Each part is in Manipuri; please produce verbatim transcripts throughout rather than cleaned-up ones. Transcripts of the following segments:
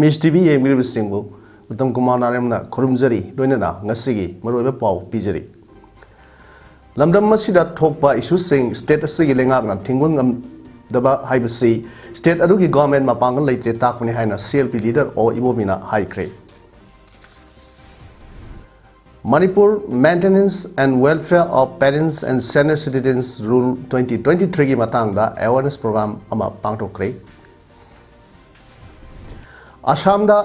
ꯃꯤꯁ ꯇꯤ ꯚꯤ ꯌꯦꯡꯕꯤꯔꯤꯕꯁꯤꯡꯕꯨ ꯎꯠꯇꯝ ꯀꯨꯃꯥꯔ ꯅꯥꯔꯦꯝꯅ ꯈꯨꯔꯨꯝꯖꯔꯤ꯫ ꯂꯣꯏꯅꯅ ꯉꯁꯤꯒꯤ ꯃꯔꯨꯑꯣꯏꯕ ꯄꯥꯎ ꯄꯤꯖꯔꯤ꯫ ꯂꯝꯗꯝ ꯑꯁꯤꯗ ꯊꯣꯛꯄ ꯏꯁꯨꯁꯤꯡ ꯁ꯭ꯇꯦꯠ ꯑꯁꯤꯒꯤ ꯂꯩꯉꯥꯛꯅ ꯊꯤꯡꯕ ꯉꯝꯗꯕ ꯍꯥꯏꯕꯁꯤ ꯁ꯭ꯇꯦꯠ ꯑꯗꯨꯒꯤ ꯒꯣꯔꯃꯦꯟ ꯃꯄꯥꯡꯒꯜ ꯂꯩꯇ꯭ꯔꯦ ꯇꯥꯛꯄꯅꯤ ꯍꯥꯏꯅ ꯁꯤ ꯑꯦꯜ ꯄꯤ ꯂꯤꯗꯔ ꯑꯣ ꯏꯕꯣꯕꯤꯅ ꯍꯥꯏꯈ꯭ꯔꯦ꯫ Manipur Maintenance and Welfare of Parents and Senior Citizens Rule twenty twenty-three ꯒꯤ ꯃꯇꯥꯡꯗ ꯑꯦꯋꯥꯔꯅꯦꯁ ꯄ꯭ꯔꯣꯒ꯭ꯔꯥꯝ ꯑꯃ ꯄꯥꯡꯊꯣꯛꯈ꯭ꯔꯦ꯫ ꯑꯁꯥꯝꯗ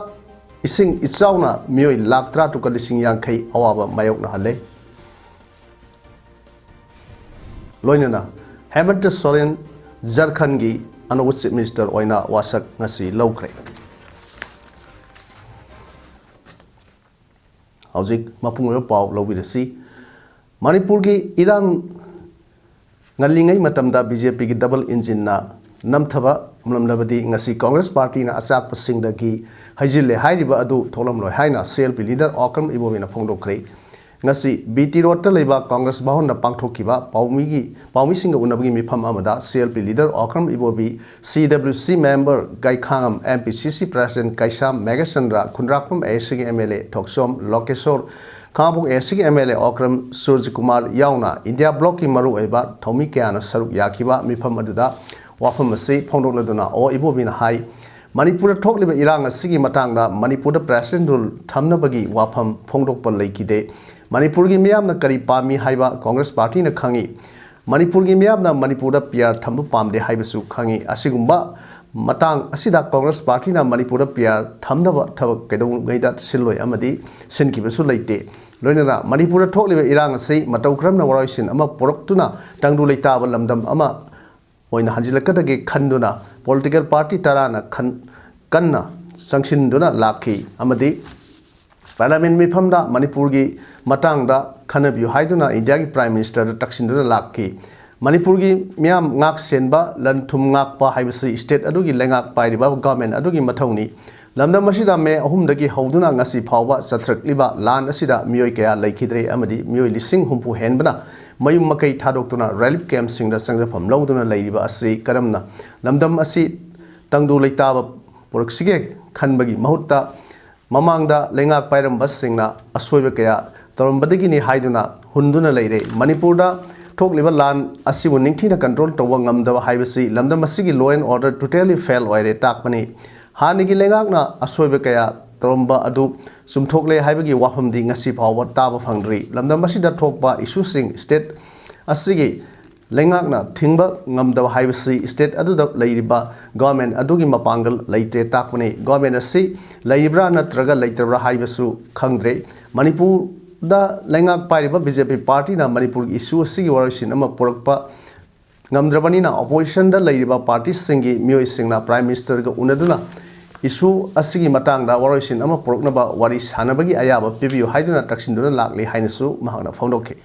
ꯏꯁꯤꯡ ꯏꯆꯥꯎꯅ ꯃꯤꯑꯣꯏ ꯂꯥꯈ ꯇꯔꯥꯇꯔꯨꯛꯀ ꯂꯤꯁꯤꯡ ꯌꯥꯡꯈꯩ ꯑꯋꯥꯕ ꯃꯥꯌꯣꯛꯅꯍꯜꯂꯦ꯫ ꯂꯣꯏꯅꯅ ꯍꯦꯃꯟꯇ ꯁꯣꯔꯦꯟ ꯖꯔꯈꯟꯒꯤ ꯑꯅꯧꯕ ꯆꯤꯐ ꯃꯤꯅꯤꯁꯇꯔ ꯑꯣꯏꯅ ꯋꯥꯁꯛ ꯉꯁꯤ ꯂꯧꯈ꯭ꯔꯦ꯫ ꯍꯧꯖꯤꯛ ꯃꯄꯨꯡ ꯑꯣꯏꯕ ꯄꯥꯎ ꯂꯧꯕꯤꯔꯁꯤ꯫ ꯃꯅꯤꯄꯨꯔꯒꯤ ꯏꯔꯥꯡ ꯉꯜꯂꯤꯉꯩ ꯃꯇꯝꯗ ꯕꯤ ꯖꯦ ꯄꯤꯒꯤ ꯗꯕꯜ ꯏꯟꯖꯤꯟꯅ ꯅꯝꯊꯕ ꯉꯝꯂꯝꯂꯕꯗꯤ ꯉꯁꯤ ꯀꯣꯡꯒ꯭ꯔꯦꯁ ꯄꯥꯔꯇꯤꯅ ꯑꯆꯥꯛꯄꯁꯤꯡꯗꯒꯤ ꯍꯩꯖꯤꯜꯂꯦ ꯍꯥꯏꯔꯤꯕ ꯑꯗꯨ ꯊꯣꯛꯂꯝꯂꯣꯏ ꯍꯥꯏꯅ C L P leader Okram ꯏꯕꯣꯕꯤꯅ ꯐꯣꯡꯗꯣꯛꯈ꯭ꯔꯦ꯫ ꯉꯁꯤ ꯕꯤ ꯇꯤ ꯔꯣꯗꯇ ꯂꯩꯕ ꯀꯣꯡꯒ꯭ꯔꯦꯁ ꯚꯋꯟꯗ ꯄꯥꯡꯊꯣꯛꯈꯤꯕ ꯄꯥꯎꯃꯤꯒꯤ, ꯄꯥꯎꯃꯤꯁꯤꯡꯒ ꯎꯅꯕꯒꯤ ꯃꯤꯐꯝ ꯑꯃꯗ C L P leader Okram Ibobi, C W ꯁꯤ ꯃꯦꯝꯕꯔ ꯒꯥꯏꯈꯥꯉꯝ, ꯑꯦꯝ ꯄꯤ ꯁꯤ ꯁꯤ ꯄ꯭ꯔꯦꯁꯤꯗꯦꯟꯠ ꯀꯩꯁꯥꯝ ꯃꯦꯘꯆꯟꯗ꯭ꯔ, ꯈꯨꯟꯗ꯭ꯔꯥꯛꯄꯝ ꯑꯦ ꯁꯤꯒꯤ ꯑꯦꯝ ꯑꯦꯜ ꯑꯦ ꯊꯣꯛꯆꯣꯝ ꯂꯣꯀꯦꯁꯣꯔ, ꯈꯥꯉꯕꯣꯛ ꯑꯦ ꯁꯤꯒꯤ ꯑꯦꯝ ꯑꯦꯜ ꯑꯦ ꯑꯣꯀ꯭ꯔꯝ ꯁꯨꯔꯖꯀꯨꯃꯥꯔ ꯌꯥꯎꯅ ꯏꯟꯗꯤꯌꯥ ꯕ꯭ꯂꯣꯛꯀꯤ ꯃꯔꯨꯑꯣꯏꯕ ꯊꯧꯃꯤ ꯀꯌꯥꯅ ꯁꯔꯨꯛ ꯌꯥꯈꯤꯕ ꯃꯤꯐꯝ ꯑꯗꯨꯗ ꯋꯥꯐꯝ ꯑꯁꯤ ꯐꯣꯡꯗꯣꯛꯂꯗꯨꯅ ꯑꯣ ꯏꯕꯣꯕꯤꯅ ꯍꯥꯏ, ꯃꯅꯤꯄꯨꯔꯗ ꯊꯣꯛꯂꯤꯕ ꯏꯔꯥꯡ ꯑꯁꯤꯒꯤ ꯃꯇꯥꯡꯗ ꯃꯅꯤꯄꯨꯔꯗ ꯄ꯭ꯔꯦꯁꯤꯗꯦꯟꯠ ꯔꯨꯜ ꯊꯝꯅꯕꯒꯤ ꯋꯥꯐꯝ ꯐꯣꯡꯗꯣꯛꯄ ꯂꯩꯈꯤꯗꯦ꯫ ꯃꯅꯤꯄꯨꯔꯒꯤ ꯃꯤꯌꯥꯝꯅ ꯀꯔꯤ ꯄꯥꯝꯃꯤ ꯍꯥꯏꯕ ꯀꯣꯡꯒ꯭ꯔꯦꯁ ꯄꯥꯔꯇꯤꯅ ꯈꯪꯏ꯫ ꯃꯅꯤꯄꯨꯔꯒꯤ ꯃꯤꯌꯥꯝꯅ ꯃꯅꯤꯄꯨꯔꯗ ꯄꯤ ꯑꯥꯔ ꯊꯝꯕ ꯄꯥꯝꯗꯦ ꯍꯥꯏꯕꯁꯨ ꯈꯪꯏ꯫ ꯑꯁꯤꯒꯨꯝꯕ ꯃꯇꯥꯡ ꯑꯁꯤꯗ ꯀꯣꯡꯒ꯭ꯔꯦꯁ ꯄꯥꯔꯇꯤꯅ ꯃꯅꯤꯄꯨꯔꯗ ꯄꯤ ꯑꯥꯔ ꯊꯝꯅꯕ ꯊꯕꯛ ꯀꯩꯗꯧꯉꯩꯗ ꯁꯤꯜꯂꯣꯏ ꯑꯃꯗꯤ ꯁꯤꯟꯈꯤꯕꯁꯨ ꯂꯩꯇꯦ꯫ ꯂꯣꯏꯅꯅ ꯃꯅꯤꯄꯨꯔꯗ ꯊꯣꯛꯂꯤꯕ ꯏꯔꯥꯡ ꯑꯁꯤ ꯃꯇꯧ ꯀꯔꯝꯅ ꯋꯥꯔꯣꯏꯁꯤꯟ ꯑꯃ ꯄꯨꯔꯛꯇꯨꯅ ꯇꯪꯗꯨ ꯂꯩꯇꯥꯕ ꯂꯝꯗꯝ ꯑꯃ ꯑꯣꯏꯅ ꯍꯟꯖꯤꯜꯂꯛꯀꯗꯒꯦ ꯈꯟꯗꯨꯅ ꯄꯣꯂꯤꯇꯤꯀꯦꯜ ꯄꯥꯔꯇꯤ ꯇꯔꯥꯅ ꯈꯟ-, ꯀꯟꯅ ꯆꯪꯁꯤꯟꯗꯨꯅ ꯂꯥꯛꯈꯤ ꯑꯃꯗꯤ ꯄꯥꯔꯂꯤꯌꯥꯃꯦꯟ ꯃꯤꯐꯝꯗ ꯃꯅꯤꯄꯨꯔꯒꯤ ꯃꯇꯥꯡꯗ ꯈꯟꯅꯕꯤꯌꯨ ꯍꯥꯏꯗꯨꯅ ꯏꯟꯗꯤꯌꯥꯒꯤ ꯄ꯭ꯔꯥꯏꯝ ꯃꯤꯅꯤꯁꯇꯔꯗ ꯇꯛꯁꯤꯟꯗꯨꯅ ꯂꯥꯛꯈꯤ꯫ ꯃꯅꯤꯄꯨꯔꯒꯤ ꯃꯤꯌꯥꯝ ꯉꯥꯛ ꯁꯦꯟꯕ, ꯂꯟ ꯊꯨꯝ ꯉꯥꯛꯄ ꯍꯥꯏꯕꯁꯤ ꯁ꯭ꯇꯦꯠ ꯑꯗꯨꯒꯤ ꯂꯩꯉꯥꯛ ꯄꯥꯏꯔꯤꯕ ꯒꯚꯔꯟꯃꯦꯟꯠ ꯑꯗꯨꯒꯤ ꯃꯊꯧꯅꯤ꯫ ꯂꯝꯗꯝ ꯑꯁꯤꯗ ꯃꯦ ꯑꯍꯨꯝꯗꯒꯤ ꯍꯧꯗꯨꯅ ꯉꯁꯤ ꯐꯥꯎꯕ ꯆꯠꯊꯔꯛꯂꯤꯕ ꯂꯥꯟ ꯑꯁꯤꯗ ꯃꯤꯑꯣꯏ ꯀꯌꯥ ꯂꯩꯈꯤꯗ꯭ꯔꯦ ꯑꯃꯗꯤ ꯃꯤꯑꯣꯏ ꯂꯤꯁꯤꯡ ꯍꯨꯝꯐꯨ ꯍꯦꯟꯕꯅ ꯃꯌꯨꯝ ꯃꯀꯩ ꯊꯥꯗꯣꯛꯇꯨꯅ ꯔꯤꯂꯤꯐ ꯀꯦꯝꯞꯁꯤꯡꯗ ꯆꯪꯖꯐꯝ ꯂꯧꯗꯨꯅ ꯂꯩꯔꯤꯕ ꯑꯁꯤ ꯀꯔꯝꯅ ꯂꯝꯗꯝ ꯑꯁꯤ ꯇꯪꯗꯨ ꯂꯩꯇꯥꯕ ꯄꯨꯔꯛꯁꯤꯒꯦ ꯈꯟꯕꯒꯤ ꯃꯍꯨꯠꯇ ꯃꯃꯥꯡꯗ ꯂꯩꯉꯥꯛ ꯄꯥꯏꯔꯝꯕꯁꯤꯡꯅ ꯑꯁꯣꯏꯕ ꯀꯌꯥ ꯇꯧꯔꯝꯕꯗꯒꯤꯅꯤ ꯍꯥꯏꯗꯨꯅ ꯍꯨꯟꯗꯨꯅ ꯂꯩꯔꯦ꯫ ꯃꯅꯤꯄꯨꯔꯗ ꯊꯣꯛꯂꯤꯕ ꯂꯥꯟ ꯑꯁꯤꯕꯨ ꯅꯤꯡꯊꯤꯅ control ꯇꯧꯕ ꯉꯝꯗꯕ ꯍꯥꯏꯕꯁꯤ ꯂꯝꯗꯝ ꯑꯁꯤꯒꯤ law and order totally fail ꯑꯣꯏꯔꯦ ꯇꯥꯛꯄꯅꯤ꯫ ꯍꯥꯟꯅꯒꯤ ꯂꯩꯉꯥꯛꯅ ꯑꯁꯣꯏꯕ ꯀꯌꯥ ꯇꯧꯔꯝꯕ ꯑꯗꯨ ꯆꯨꯝꯊꯣꯛꯂꯦ ꯍꯥꯏꯕꯒꯤ ꯋꯥꯐꯝꯗꯤ ꯉꯁꯤ ꯐꯥꯎꯕ ꯇꯥꯕ ꯐꯪꯗ꯭ꯔꯤ꯫ ꯂꯝꯗꯝ ꯑꯁꯤꯗ ꯊꯣꯛꯄ issueꯁꯤꯡ state ꯑꯁꯤꯒꯤ ꯂꯩꯉꯥꯛꯅ ꯊꯤꯡꯕ ꯉꯝꯗꯕ ꯍꯥꯏꯕꯁꯤ state ꯑꯗꯨꯗ ꯂꯩꯔꯤꯕ government ꯑꯗꯨꯒꯤ ꯃꯄꯥꯡꯒꯜ ꯂꯩꯇ꯭ꯔꯦ ꯇꯥꯛꯄꯅꯤ꯫ Government ꯑꯁꯤ ꯂꯩꯔꯤꯕ꯭ꯔꯥ ꯅꯠꯇ꯭ꯔꯒ ꯂꯩꯇ꯭ꯔꯕ꯭ꯔꯥ ꯍꯥꯏꯕꯁꯨ ꯈꯪꯗ꯭ꯔꯦ꯫ ꯃꯅꯤꯄꯨꯔꯗ ꯂꯩꯉꯥꯛ ꯄꯥꯏꯔꯤꯕ BJP partyꯅ ꯃꯅꯤꯄꯨꯔꯒꯤ issue ꯑꯁꯤꯒꯤ ꯋꯥꯔꯣꯏꯁꯤꯟ ꯑꯃ ꯄꯨꯔꯛꯄ ꯉꯝꯗ꯭ꯔꯕꯅꯤꯅ oppositionꯗ ꯂꯩꯔꯤꯕ partyꯁꯤꯡꯒꯤ ꯃꯤꯑꯣꯏꯁꯤꯡꯅ Prime Ministerꯒ ꯎꯅꯗꯨꯅ issue ꯑꯁꯤꯒꯤ ꯃꯇꯥꯡꯗ ꯋꯥꯔꯣꯏꯁꯤꯟ ꯑꯃ ꯄꯨꯔꯛꯅꯕ ꯋꯥꯔꯤ ꯁꯥꯅꯕꯒꯤ ꯑꯌꯥꯕ ꯄꯤꯕꯤꯌꯨ ꯍꯥꯏꯗꯨꯅ ꯇꯛꯁꯤꯟꯗꯨꯅ ꯂꯥꯛꯂꯤ ꯍꯥꯏꯅꯁꯨ ꯃꯍꯥꯛꯅ ꯐꯣꯡꯗꯣꯛꯈꯤ꯫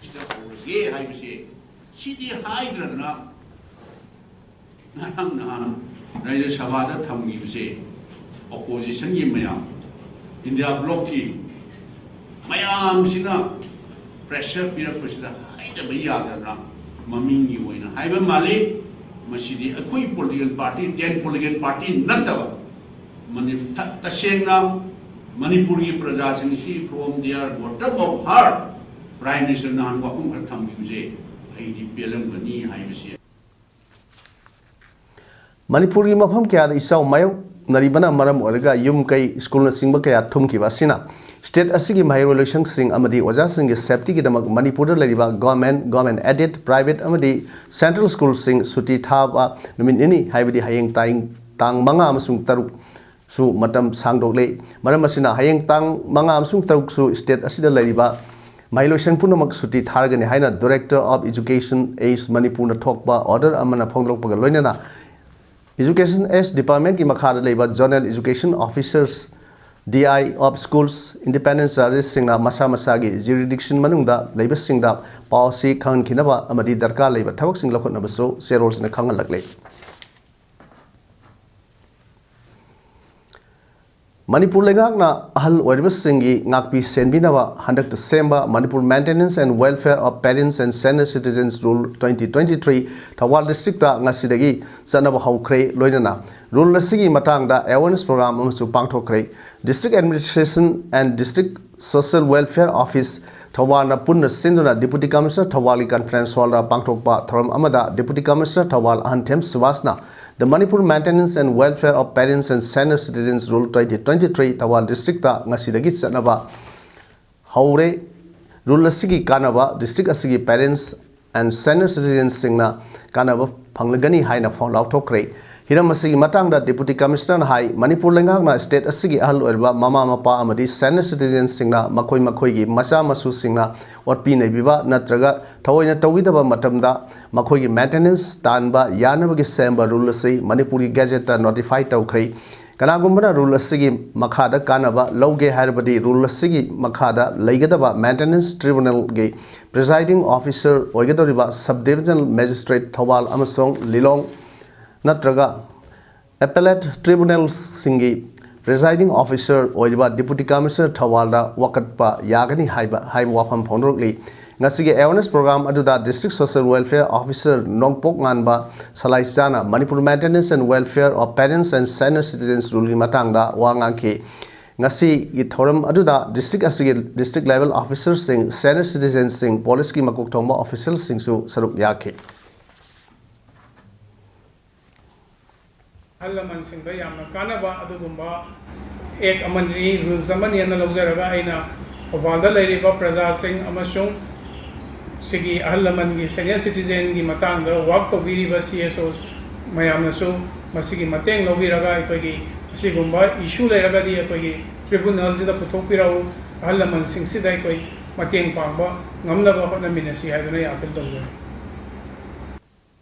ꯁꯤꯗ ꯍꯧꯔꯒꯦ ꯍꯥꯏꯕꯁꯦ ꯁꯤꯗꯤ ꯍꯥꯏꯗ꯭ꯔꯗꯅ ꯉꯔꯥꯡ ꯅꯍꯥꯟ ꯔꯥꯖ꯭ꯌ ꯁꯚꯥꯗ ꯊꯝꯈꯤꯕꯁꯦ oppositionꯒꯤ ꯃꯌꯥꯝ, India blocꯀꯤ ꯃꯌꯥꯝꯁꯤꯅ pressure ꯄꯤꯔꯛꯄꯁꯤꯗ ꯍꯥꯏꯗꯕ ꯌꯥꯗꯗꯅ ꯃꯃꯤꯡꯒꯤ ꯑꯣꯏꯅ ꯍꯥꯏꯕ ꯃꯥꯜꯂꯤ꯫ ꯃꯁꯤꯗꯤ ꯑꯩꯈꯣꯏ political party, ten political party ꯅꯠꯇꯕ ꯃꯅꯤ-, ꯊ-, ꯇꯁꯦꯡꯅ ꯃꯅꯤꯄꯨꯔꯒꯤ ꯄ꯭ꯔꯖꯥꯁꯤꯡꯁꯤ from their bottom of heart Prime Minister ꯅꯍꯥꯟ ꯋꯥꯐꯝ ꯈꯔ ꯊꯝꯕꯤꯕꯁꯦ ꯑꯩꯗꯤ ꯄꯦꯜꯂꯝꯒꯅꯤ ꯍꯥꯏꯕꯁꯤ꯫ ꯃꯅꯤꯄꯨꯔꯒꯤ ꯃꯐꯝ ꯀꯌꯥꯗ ꯏꯆꯥꯎ ꯃꯥꯌꯣꯛꯅꯔꯤꯕꯅ ꯃꯔꯝ ꯑꯣꯏꯔꯒ ꯌꯨꯝ ꯀꯩ, ꯁ꯭ꯀꯨꯜꯅꯆꯤꯡꯕ ꯀꯌꯥ ꯊꯨꯝꯈꯤꯕ ꯑꯁꯤꯅ state ꯑꯁꯤꯒꯤ ꯃꯍꯩꯔꯣꯏ ꯂꯣꯏꯁꯪꯁꯤꯡ ꯑꯃꯗꯤ ꯑꯣꯖꯥꯁꯤꯡꯒꯤ safetyꯒꯤꯗꯃꯛ ꯃꯅꯤꯄꯨꯔꯗ ꯂꯩꯔꯤꯕ government, government aided, private ꯑꯃꯗꯤ central ꯁ꯭ꯀꯨꯜꯁꯤꯡ ꯁꯨꯇꯤ ꯊꯥꯕ ꯅꯨꯃꯤꯠ ꯅꯤꯅꯤ, ꯍꯥꯏꯕꯗꯤ ꯍꯌꯦꯡ ꯇꯥꯡ, ꯇꯥꯡ ꯃꯉꯥ ꯑꯃꯁꯨꯡ ꯇꯔꯨꯛ ꯁꯨ ꯃꯇꯝ ꯁꯥꯡꯗꯣꯛꯂꯦ꯫ ꯃꯔꯝ ꯑꯁꯤꯅ ꯍꯌꯦꯡ ꯇꯥꯡ ꯃꯉꯥ ꯑꯃꯁꯨꯡ ꯇꯔꯨꯛ ꯁꯨ state ꯑꯁꯤꯗ ꯂꯩꯔꯤꯕ ꯃꯍꯩꯂꯣꯏꯁꯪ ꯄꯨꯝꯅꯃꯛ ꯁꯨꯇꯤ ꯊꯥꯔꯒꯅꯤ ꯍꯥꯏꯅ Director of Education, AICS ꯃꯅꯤꯄꯨꯔꯅ ꯊꯣꯛꯄ order ꯑꯃꯅ ꯐꯣꯡꯗꯣꯔꯛꯄꯒ ꯂꯣꯏꯅꯅ Education AICS departmentꯀꯤ ꯃꯈꯥꯗ ꯂꯩꯕ Zonal Education Officers, DI of Schools, Independent Chargesꯁꯤꯡꯅ ꯃꯁꯥ ꯃꯁꯥꯒꯤ jurisdiction ꯃꯅꯨꯡꯗ ꯂꯩꯕꯁꯤꯡꯗ ꯄꯥꯎ ꯑꯁꯤ ꯈꯪꯍꯟꯈꯤꯅꯕ ꯑꯃꯗꯤ ꯗꯔꯀꯥꯔ ꯂꯩꯕ ꯊꯕꯛꯁꯤꯡ ꯂꯧꯈꯠꯅꯕꯁꯨ ꯆꯦꯔꯣꯜꯁꯤꯅ ꯈꯪꯍꯜꯂꯛꯂꯤ꯫ ꯃꯅꯤꯄꯨꯔ ꯂꯩꯉꯥꯛꯅ ꯑꯍꯜ ꯑꯣꯏꯔꯕꯁꯤꯡꯒꯤ ꯉꯥꯛꯄꯤ ꯁꯦꯟꯕꯤꯅꯕ ꯍꯟꯗꯛꯇ ꯁꯦꯝꯕ Manipur Maintenance and Welfare of Parents and Senior Citizens Rule twenty twenty-three Thoubal districtꯇ ꯉꯁꯤꯗꯒꯤ ꯆꯠꯅꯕ ꯍꯧꯈ꯭ꯔꯦ꯫ ꯂꯣꯏꯅꯅ rule ꯑꯁꯤꯒꯤ ꯃꯇꯥꯡꯗ awareness program ꯑꯃꯁꯨ ꯄꯥꯡꯊꯣꯛꯈ꯭ꯔꯦ꯫ District Administration and District Social Welfare Office ꯊꯧꯕꯥꯜꯅ ꯄꯨꯟꯅ ꯁꯤꯟꯗꯨꯅ Deputy Commissioner ꯊꯧꯕꯥꯜꯒꯤ conference hallꯗ ꯄꯥꯡꯊꯣꯛꯄ ꯊꯧꯔꯝ ꯑꯃꯗ Deputy Commissioner Thoubal ꯑꯍꯟꯊꯦꯝ ꯁꯨꯕꯥꯁꯅ The Manipur Maintenance and Welfare of Parents and Senior Citizens Rule twenty twenty-three Thoubal districtꯇ ꯉꯁꯤꯗꯒꯤ ꯆꯠꯅꯕ ꯍꯧꯔꯦ꯫ Rule ꯑꯁꯤꯒꯤ ꯀꯥꯟꯅꯕ district ꯑꯁꯤꯒꯤ parents and senior citizensꯁꯤꯡꯅ ꯀꯥꯟꯅꯕ ꯐꯪꯂꯒꯅꯤ ꯍꯥꯏꯅ ꯐꯣ-, ꯂꯥꯎꯊꯣꯛꯈ꯭ꯔꯦ꯫ ꯍꯤꯔꯝ ꯑꯁꯤꯒꯤ ꯃꯇꯥꯡꯗ Deputy Commissionerꯅ ꯍꯥꯏ, ꯃꯅꯤꯄꯨꯔ ꯂꯩꯉꯥꯛꯅ state ꯑꯁꯤꯒꯤ ꯑꯍꯜ ꯑꯣꯏꯔꯕ ꯃꯃꯥ ꯃꯄꯥ ꯑꯃꯗꯤ senior citizenꯁꯤꯡꯅ ꯃꯈꯣꯏ ꯃꯈꯣꯏꯒꯤ ꯃꯆꯥ ꯃꯁꯨꯁꯤꯡꯅ ꯑꯣꯠꯄꯤ ꯅꯩꯕꯤꯕ ꯅꯠꯇ꯭ꯔꯒ ꯊꯑꯣꯏꯅ ꯇꯧꯕꯤꯗꯕ ꯃꯇꯝꯗ ꯃꯈꯣꯏꯒꯤ maintenance ꯇꯥꯟꯕ ꯌꯥꯅꯕꯒꯤ ꯁꯦꯝꯕ rule ꯑꯁꯤ ꯃꯅꯤꯄꯨꯔꯒꯤ gazetteꯇ notify ꯇꯧꯈ꯭ꯔꯦ꯫ ꯀꯅꯥꯒꯨꯝꯕꯅ rule ꯑꯁꯤꯒꯤ ꯃꯈꯥꯗ ꯀꯥꯟꯅꯕ ꯂꯧꯒꯦ ꯍꯥꯏꯔꯕꯗꯤ rule ꯑꯁꯤꯒꯤ ꯃꯈꯥꯗ ꯂꯩꯒꯗꯕ Maintenance Tribunalꯒꯤ presiding officer ꯑꯣꯏꯒꯗꯧꯔꯤꯕ Sub Divisional Magistrate Thoubal ꯑꯃꯁꯨꯡ ꯂꯤꯂꯣꯡ ꯅꯠꯇ꯭ꯔꯒ Appellate Tribunalꯁꯤꯡꯒꯤ presiding officer ꯑꯣꯏꯔꯤꯕ Deputy Commissioner ꯊꯧꯕꯥꯜꯗ ꯋꯥꯀꯠꯄ ꯌꯥꯒꯅꯤ ꯍꯥꯏꯕ, ꯍꯥꯏꯕ ꯋꯥꯐꯝ ꯐꯣꯡꯗꯣꯔꯛꯂꯤ꯫ ꯉꯁꯤꯒꯤ awareness program ꯑꯗꯨꯗ District Social Welfare Officer ꯅꯣꯡꯄꯣꯛ ꯉꯥꯟꯕ ꯁꯂꯥꯏꯆꯥꯅ Manipur Maintenance and Welfare of Parents and Senior Citizens Ruleꯒꯤ ꯃꯇꯥꯡꯗ ꯋꯥ ꯉꯥꯡꯈꯤ꯫ ꯉꯁꯤꯒꯤ ꯊꯧꯔꯝ ꯑꯗꯨꯗ district ꯑꯁꯤꯒꯤ district level officerꯁꯤꯡ, senior citizenꯁꯤꯡ, policeꯀꯤ ꯃꯀꯣꯛ ꯊꯣꯡꯕ officialꯁꯤꯡꯁꯨ ꯁꯔꯨꯛ ꯌꯥꯈꯤ꯫ ꯑꯍꯜ ꯂꯃꯟꯁꯤꯡꯗ ꯌꯥꯝꯅ ꯀꯥꯟꯅꯕ ꯑꯗꯨꯒꯨꯝꯕ act ꯑꯃꯅꯤ, rules ꯑꯃꯅꯤ ꯍꯥꯏꯅ ꯂꯧꯖꯔꯒ ꯑꯩꯅ ꯊꯧꯕꯥꯜꯗ ꯂꯩꯔꯤꯕ ꯄ꯭ꯔꯖꯥꯁꯤꯡ ꯑꯃꯁꯨꯡ ꯁꯤꯒꯤ ꯑꯍꯜ ꯂꯃꯟꯒꯤ, senior citizenꯒꯤ ꯃꯇꯥꯡꯗ work ꯇꯧꯕꯤꯔꯤꯕ C S O ꯃꯌꯥꯝꯅꯁꯨ ꯃꯁꯤꯒꯤ ꯃꯇꯦꯡ ꯂꯧꯕꯤꯔꯒ ꯑꯩꯈꯣꯏꯒꯤ ꯑꯁꯤꯒꯨꯝꯕ issue ꯂꯩꯔꯒꯗꯤ ꯑꯩꯈꯣꯏꯒꯤ tribunalꯁꯤꯗ ꯄꯨꯊꯣꯛꯄꯤꯔꯛꯎ, ꯑꯍꯜ ꯂꯃꯟꯁꯤꯡꯁꯤꯗ ꯑꯩꯈꯣꯏ ꯃꯇꯦꯡ ꯄꯥꯡꯕ ꯉꯝꯅꯕ ꯍꯣꯠꯅꯃꯤꯟꯅꯁꯤ ꯍꯥꯏꯗꯨꯅ ꯑꯩ appeal ꯇꯧꯖꯔꯤ꯫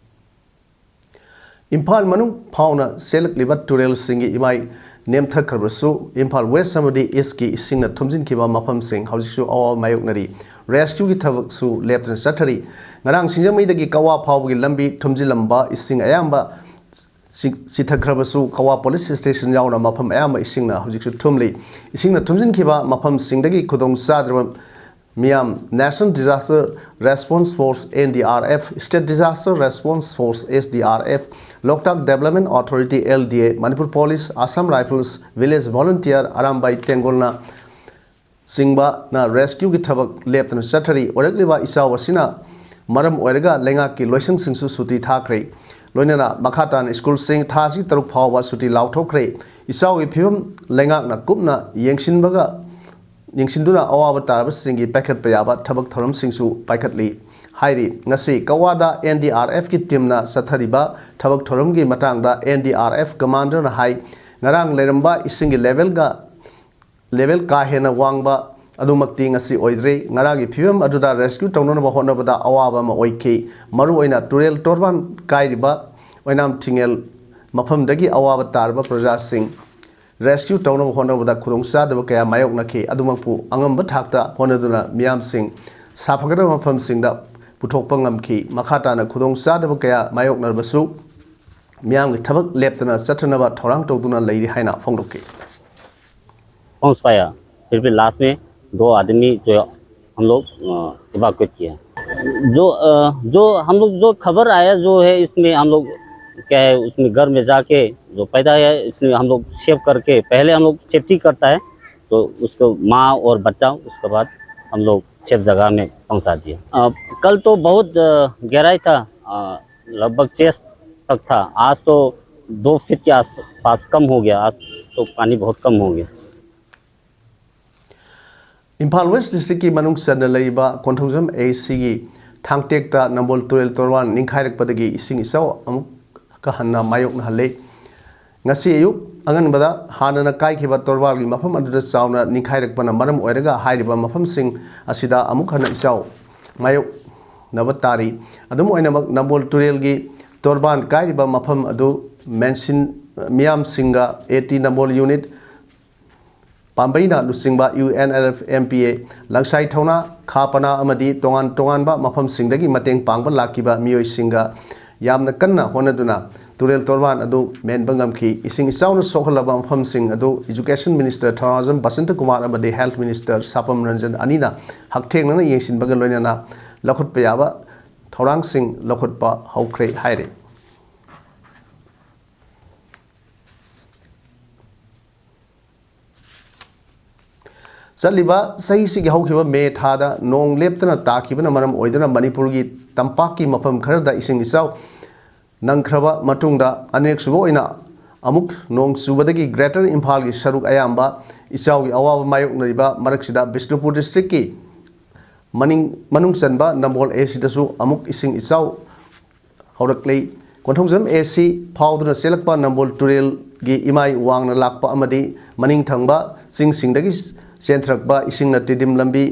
ꯏꯝꯐꯥꯜ ꯃꯅꯨꯡ ꯐꯥꯎꯅ ꯆꯦꯜꯂꯛꯂꯤꯕ ꯇꯨꯔꯦꯜꯁꯤꯡꯒꯤ ꯏꯃꯥꯏ ꯅꯦꯝꯊꯈ꯭ꯔꯕꯁꯨ, ꯏꯝꯐꯥꯜ West ꯑꯃꯗꯤ Eastꯀꯤ ꯏꯁꯤꯡꯅ ꯊꯨꯝꯖꯤꯟꯈꯤꯕ ꯃꯐꯝꯁꯤꯡ ꯍꯧꯖꯤꯛꯁꯨ ꯑꯋꯥꯕ ꯃꯥꯌꯣꯛꯅꯔꯤ꯫ Rescueꯒꯤ ꯊꯕꯛꯁꯨ ꯂꯦꯞꯇꯅ ꯆꯠꯊꯔꯤ꯫ ꯉꯔꯥꯡ ꯁꯤꯡꯖꯃꯩꯗꯒꯤ ꯀꯛꯋꯥ ꯐꯥꯎꯕꯒꯤ ꯂꯝꯕꯤ ꯊꯨꯝꯖꯤꯜꯂꯝꯕ ꯏꯁꯤꯡ ꯑꯌꯥꯝꯕ ꯁꯤ-, ꯆꯤꯊꯈ꯭ꯔꯕꯁꯨ, ꯀꯋꯥ ꯄꯨꯂꯤꯁ ꯁ꯭ꯇꯦꯁꯟ ꯌꯥꯎꯅ ꯃꯐꯝ ꯑꯌꯥꯝꯕ ꯏꯁꯤꯡꯅ ꯍꯧꯖꯤꯛꯁꯨ ꯊꯨꯝꯂꯤ꯫ ꯏꯁꯤꯡꯅ ꯊꯨꯝꯖꯤꯟꯈꯤꯕ ꯃꯐꯝꯁꯤꯡꯗꯒꯤ ꯈꯨꯗꯣꯡ ꯆꯥꯗ꯭ꯔꯕ ꯃꯤꯌꯥꯝ National Disaster Response Force, N D R F, State Disaster Response Force, S D R F, Loktak Development Authority, L D A, Manipur Police, Assam Rifles, Village Volunteer, Arambai Tengolna ꯆꯤꯡꯕꯅ ꯔꯦꯁꯀ꯭ꯌꯨꯒꯤ ꯊꯕꯛ ꯂꯦꯞꯇꯅ ꯆꯠꯊꯔꯤ꯫ ꯑꯣꯏꯔꯛꯂꯤꯕ ꯏꯆꯥꯎ ꯑꯁꯤꯅ ꯃꯔꯝ ꯑꯣꯏꯔꯒ ꯂꯩꯉꯥꯛꯀꯤ ꯂꯣꯏꯁꯪꯁꯤꯡꯁꯨ ꯁꯨꯇꯤ ꯊꯥꯈ꯭ꯔꯦ꯫ ꯂꯣꯏꯅꯅ ꯃꯈꯥ ꯇꯥꯅ ꯁ꯭ꯀꯨꯜꯁꯤꯡ ꯊꯥ ꯑꯁꯤ ꯇꯔꯨꯛ ꯐꯥꯎꯕ ꯁꯨꯇꯤ ꯂꯥꯎꯊꯣꯛꯈ꯭ꯔꯦ꯫ ꯏꯆꯥꯎꯒꯤ ꯐꯤꯕꯝ ꯂꯩꯉꯥꯛꯅ ꯀꯨꯞꯅ ꯌꯦꯡꯁꯤꯟꯕꯒ, ꯌꯦꯡꯁꯤꯟꯗꯨꯅ ꯑꯋꯥꯕ ꯇꯥꯔꯕꯁꯤꯡꯒꯤ ꯄꯥꯏꯈꯠꯄ ꯌꯥꯕ ꯊꯕꯛ ꯊꯧꯔꯝꯁꯤꯡꯁꯨ ꯄꯥꯏꯈꯠꯂꯤ ꯍꯥꯏꯔꯤ꯫ ꯉꯁꯤ ꯀꯋꯥꯗ N D R F ꯀꯤ ꯇꯤꯝꯅ ꯆꯠꯊꯔꯤꯕ ꯊꯕꯛ ꯊꯧꯔꯝꯒꯤ ꯃꯇꯥꯡꯗ N D R F ꯀꯃꯥꯟꯗꯔꯅ ꯍꯥꯏ, ꯉꯔꯥꯡ ꯂꯩꯔꯝꯕ ꯏꯁꯤꯡꯒꯤ ꯂꯦꯚꯦꯜꯒ ꯂꯦꯚꯦꯜ ꯀꯥ ꯍꯦꯟꯅ ꯋꯥꯡꯕ ꯑꯗꯨꯃꯛꯇꯤ ꯉꯁꯤ ꯑꯣꯏꯗ꯭ꯔꯤ꯫ ꯉꯔꯥꯡꯒꯤ ꯐꯤꯕꯝ ꯑꯗꯨꯗ ꯔꯦꯁꯀ꯭ꯌꯨ ꯇꯧꯅꯅꯕ ꯍꯣꯠꯅꯕꯗ ꯑꯋꯥꯕ ꯑꯃ ꯑꯣꯏꯈꯤ꯫ ꯃꯔꯨꯑꯣꯏꯅ ꯇꯨꯔꯦꯜ ꯇꯣꯔꯕꯥꯟ ꯀꯥꯏꯔꯤꯕ ꯑꯣꯏꯅꯥꯝ ꯊꯤꯡꯉꯦꯜ ꯃꯐꯝꯗꯒꯤ ꯑꯋꯥꯕ ꯇꯥꯔꯕ ꯄ꯭ꯔꯖꯥꯁꯤꯡ ꯔꯦꯁꯀ꯭ꯌꯨ ꯇꯧꯅꯕ ꯍꯣꯠꯅꯕꯗ ꯈꯨꯗꯣꯡꯆꯥꯗꯕ ꯀꯌꯥ ꯃꯥꯌꯣꯛꯅꯈꯤ꯫ ꯑꯗꯨꯃꯛꯄꯨ ꯑꯉꯝꯕ ꯊꯥꯛꯇ ꯍꯣꯠꯅꯗꯨꯅ ꯃꯤꯌꯥꯝꯁꯤꯡ ꯁꯥꯐꯒꯗꯕ ꯃꯐꯝꯁꯤꯡꯗ ꯄꯨꯊꯣꯛꯄ ꯉꯝꯈꯤ꯫ ꯃꯈꯥ ꯇꯥꯅ ꯈꯨꯗꯣꯡꯆꯥꯗꯕ ꯀꯌꯥ ꯃꯥꯌꯣꯛꯅꯔꯕꯁꯨ ꯃꯤꯌꯥꯝꯒꯤ ꯊꯕꯛ ꯂꯦꯞꯇꯅ ꯆꯠꯊꯅꯕ ꯊꯧꯔꯥꯡ ꯇꯧꯗꯨꯅ ꯂꯩꯔꯤ ꯍꯥꯏꯅ ꯐꯣꯡꯗꯣꯛꯈꯤ꯫ पहुंच पाया। फिर भी लास्ट में दो आदमी जो हम लोग इवाक्यूएट किया। जो अ, जो हम लोग जो खबर आया जो है, इसमें हम लोग क्या है, उसमें घर में जाके जो पैदा है, इसमें हम लोग सेव करके, पहले हम लोग सेफ्टी करता है, तो उसको माँ और बच्चा, उसके बाद हम लोग सेफ जगह में पहुंचा दिया। अ, कल तो बहुत अ, गहराई था, अ, लगभग चेस्ट तक था। आज तो दो फीट के आसपास कम हो गया। आज तो पानी बहुत कम हो गया। ꯏꯝꯐꯥꯜ ꯋꯦꯁ ꯗꯤꯁꯇ꯭ꯔꯤꯛꯀꯤ ꯃꯅꯨꯡ ꯆꯟꯅ ꯂꯩꯔꯤꯕ ꯀꯣꯟꯊꯧꯖꯝ ꯑꯦ ꯁꯤꯒꯤ ꯊꯥꯡꯇꯦꯛꯇ ꯅꯝꯕꯣꯜ ꯇꯨꯔꯦꯜ ꯇꯣꯔꯕꯥꯟ ꯅꯤꯡꯈꯥꯏꯔꯛꯄꯗꯒꯤ ꯏꯁꯤꯡ ꯏꯆꯥꯎ ꯑꯃꯨꯛꯀ ꯍꯟꯅ ꯃꯥꯌꯣꯛꯅꯍꯜꯂꯦ꯫ ꯉꯁꯤ ꯑꯌꯨꯛ ꯑꯉꯟꯕꯗ ꯍꯥꯟꯅꯅ ꯀꯥꯏꯈꯤꯕ ꯇꯣꯔꯕꯥꯟꯒꯤ ꯃꯐꯝ ꯑꯗꯨꯗ ꯆꯥꯎꯅ ꯅꯤꯡꯈꯥꯏꯔꯛꯄꯅ ꯃꯔꯝ ꯑꯣꯏꯔꯒ ꯍꯥꯏꯔꯤꯕ ꯃꯐꯝꯁꯤꯡ ꯑꯁꯤꯗ ꯑꯃꯨꯛ ꯍꯟꯅ ꯏꯆꯥꯎ ꯃꯥꯌꯣꯛꯅꯕ ꯇꯥꯔꯤ꯫ ꯑꯗꯨꯝ ꯑꯣꯏꯅꯃꯛ, ꯅꯝꯕꯣꯜ ꯇꯨꯔꯦꯜꯒꯤ ꯇꯣꯔꯕꯥꯟ ꯀꯥꯏꯔꯤꯕ ꯃꯐꯝ ꯑꯗꯨ ꯃꯦꯟꯁꯤꯟ ꯃꯤꯌꯥꯝꯁꯤꯡꯒ ꯑꯦ ꯇꯤ ꯅꯝꯕꯣꯜ ꯌꯨꯅꯤꯠ ꯄꯥꯝꯕꯩꯅ ꯂꯨꯆꯤꯡꯕ U N L F M P A, ꯂꯪꯁꯥꯏ ꯊꯧꯅꯥ, ꯈꯥ ꯄꯅꯥ ꯑꯃꯗꯤ ꯇꯣꯉꯥꯟ ꯇꯣꯉꯥꯟꯕ ꯃꯐꯝꯁꯤꯡꯗꯒꯤ ꯃꯇꯦꯡ ꯄꯥꯡꯕ ꯂꯥꯛꯈꯤꯕ ꯃꯤꯑꯣꯏꯁꯤꯡꯒ ꯌꯥꯝꯅ ꯀꯟꯅ ꯍꯣꯠꯅꯗꯨꯅ ꯇꯨꯔꯦꯜ ꯇꯣꯔꯕꯥꯟ ꯑꯗꯨ ꯃꯦꯟꯕ ꯉꯝꯈꯤ꯫ ꯏꯁꯤꯡ ꯏꯆꯥꯎꯅ ꯁꯣꯛꯍꯜꯂꯕ ꯃꯐꯝꯁꯤꯡ ꯑꯗꯨ Education Minister ꯊꯧꯅꯥꯖꯝ ꯕꯁꯟꯇ ꯀꯨꯃꯥꯔ ꯑꯃꯗꯤ Health Minister ꯁꯥꯄꯝ ꯔꯟꯖꯟ ꯑꯅꯤꯅ ꯍꯛꯊꯦꯡꯅꯅ ꯌꯦꯡꯁꯤꯟꯕꯒ ꯂꯣꯏꯅꯅ ꯂꯧꯈꯠꯄ ꯌꯥꯕ ꯊꯧꯔꯥꯡꯁꯤꯡ ꯂꯧꯈꯠꯄ ꯍꯧꯈ꯭ꯔꯦ ꯍꯥꯏꯔꯤ꯫ ꯆꯠꯂꯤꯕ ꯆꯍꯤꯁꯤꯒꯤ ꯍꯧꯈꯤꯕ ꯃꯦ ꯊꯥꯗ ꯅꯣꯡ ꯂꯦꯞꯇꯅ ꯇꯥꯈꯤꯕꯅ ꯃꯔꯝ ꯑꯣꯏꯗꯨꯅ ꯃꯅꯤꯄꯨꯔꯒꯤ ꯇꯝꯄꯥꯛꯀꯤ ꯃꯐꯝ ꯈꯔꯗ ꯏꯁꯤꯡ ꯏꯆꯥꯎ ꯅꯪꯈ꯭ꯔꯕ ꯃꯇꯨꯡꯗ ꯑꯅꯤꯔꯛꯁꯨꯕ ꯑꯣꯏꯅ ꯑꯃꯨꯛ ꯅꯣꯡ ꯆꯨꯕꯗꯒꯤ Greater ꯏꯝꯐꯥꯜꯒꯤ ꯁꯔꯨꯛ ꯑꯌꯥꯝꯕ ꯏꯆꯥꯎꯒꯤ ꯑꯋꯥꯕ ꯃꯥꯌꯣꯛꯅꯔꯤꯕ ꯃꯔꯛꯁꯤꯗ ꯕꯤꯁꯅꯨꯄꯨꯔ districtꯀꯤ ꯃꯅꯤꯡ, ꯃꯅꯨꯡ ꯆꯟꯕ ꯅꯝꯕꯣꯜ A Cꯗꯁꯨ ꯑꯃꯨꯛ ꯏꯁꯤꯡ ꯏꯆꯥꯎ ꯍꯧꯔꯛꯂꯤ꯫ ꯀꯣꯟꯊꯧꯖꯝ A C ꯐꯥꯎꯗꯨꯅ ꯆꯦꯜꯂꯛꯄ ꯅꯝꯕꯣꯜ ꯇꯨꯔꯦꯜꯒꯤ ꯏꯃꯥꯏ ꯋꯥꯡꯅ ꯂꯥꯛꯄ ꯑꯃꯗꯤ ꯃꯅꯤꯡ ꯊꯪꯕ ꯆꯤꯡꯁꯤꯡꯗꯒꯤ ꯆꯦꯟꯊꯔꯛꯄ ꯏꯁꯤꯡꯅ ꯇꯤꯗꯤꯝ ꯂꯝꯕꯤ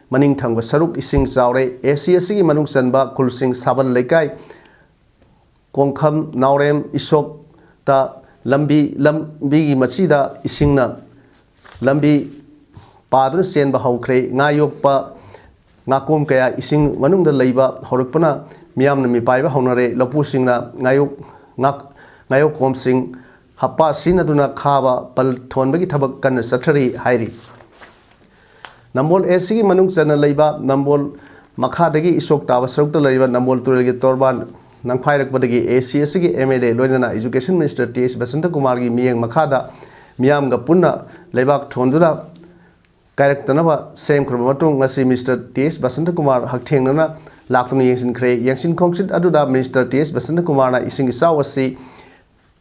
ꯃꯅꯤꯡ ꯊꯪꯕ ꯁꯔꯨꯛ ꯏꯁꯤꯡ ꯆꯥꯎꯔꯦ꯫ A C ꯑꯁꯤꯒꯤ ꯃꯅꯨꯡ ꯆꯟꯕ ꯈꯨꯜꯁꯤꯡ ꯁꯥꯕꯜ ꯂꯩꯀꯥꯏ, ꯀꯣꯡꯈꯝ, ꯅꯥꯎꯔꯦꯝ, ꯏꯁꯣꯛꯇ ꯂꯝꯕꯤ, ꯂꯝꯕꯤꯒꯤ ꯃꯆꯤꯗ ꯏꯁꯤꯡꯅ ꯂꯝꯕꯤ ꯄꯥꯗꯨꯅ ꯆꯦꯟꯕ ꯍꯧꯈ꯭ꯔꯦ꯫ ꯉꯥ ꯌꯣꯛꯄ ꯉꯥꯀꯣꯝ ꯀꯌꯥ ꯏꯁꯤꯡ ꯃꯅꯨꯡꯗ ꯂꯩꯕ ꯍꯧꯔꯛꯄꯅ ꯃꯤꯌꯥꯝꯅ ꯃꯤꯄꯥꯏꯕ ꯍꯧꯅꯔꯦ꯫ ꯂꯧꯄꯨꯁꯤꯡꯅ ꯉꯥꯌꯣꯛ-, ꯉꯥꯛ-, ꯉꯥꯌꯣꯛꯀꯣꯝꯁꯤꯡ ꯍꯞꯄꯥ ꯁꯤꯖꯤꯟꯅꯗꯨꯅ ꯈꯥꯕ, ꯄꯜ ꯊꯣꯟꯕꯒꯤ ꯊꯕꯛ ꯀꯟꯅ ꯆꯠꯊꯔꯤ ꯍꯥꯏꯔꯤ꯫ ꯅꯝꯕꯣꯜ A Cꯒꯤ ꯃꯅꯨꯡ ꯆꯟꯅ ꯂꯩꯕ ꯅꯝꯕꯣꯜ ꯃꯈꯥꯗꯒꯤ ꯏꯁꯣꯛ ꯇꯥꯕ ꯁꯔꯨꯛꯇ ꯂꯩꯔꯤꯕ ꯅꯝꯕꯣꯜ ꯇꯨꯔꯦꯜꯒꯤ ꯇꯣꯔꯕꯥꯟ ꯅꯪꯈꯥꯏꯔꯛꯄꯗꯒꯤ A C ꯑꯁꯤꯒꯤ M L A ꯂꯣꯏꯅꯅ Education Minister T H Basanta ꯀꯨꯃꯥꯔꯒꯤ ꯃꯤꯠꯌꯦꯡ ꯃꯈꯥꯗ ꯃꯤꯌꯥꯝꯒ ꯄꯨꯟꯅ ꯂꯩꯕꯥꯛ ꯊꯣꯟꯗꯨꯅ ꯀꯥꯏꯔꯛꯇꯅꯕ ꯁꯦꯝꯈ꯭ꯔꯕ ꯃꯇꯨꯡ, ꯉꯁꯤ Minister T H Basanta Kumar ꯍꯛꯊꯦꯡꯅꯅ ꯂꯥꯛꯇꯨꯅ ꯌꯦꯡꯁꯤꯟꯈ꯭ꯔꯦ꯫ ꯌꯦꯡꯁꯤꯟ ꯈꯣꯡꯆꯠ ꯑꯗꯨꯗ Minister T H ꯕꯁꯟꯇ ꯀꯨꯃꯥꯔꯅ ꯏꯁꯤꯡ ꯏꯆꯥꯎ ꯑꯁꯤ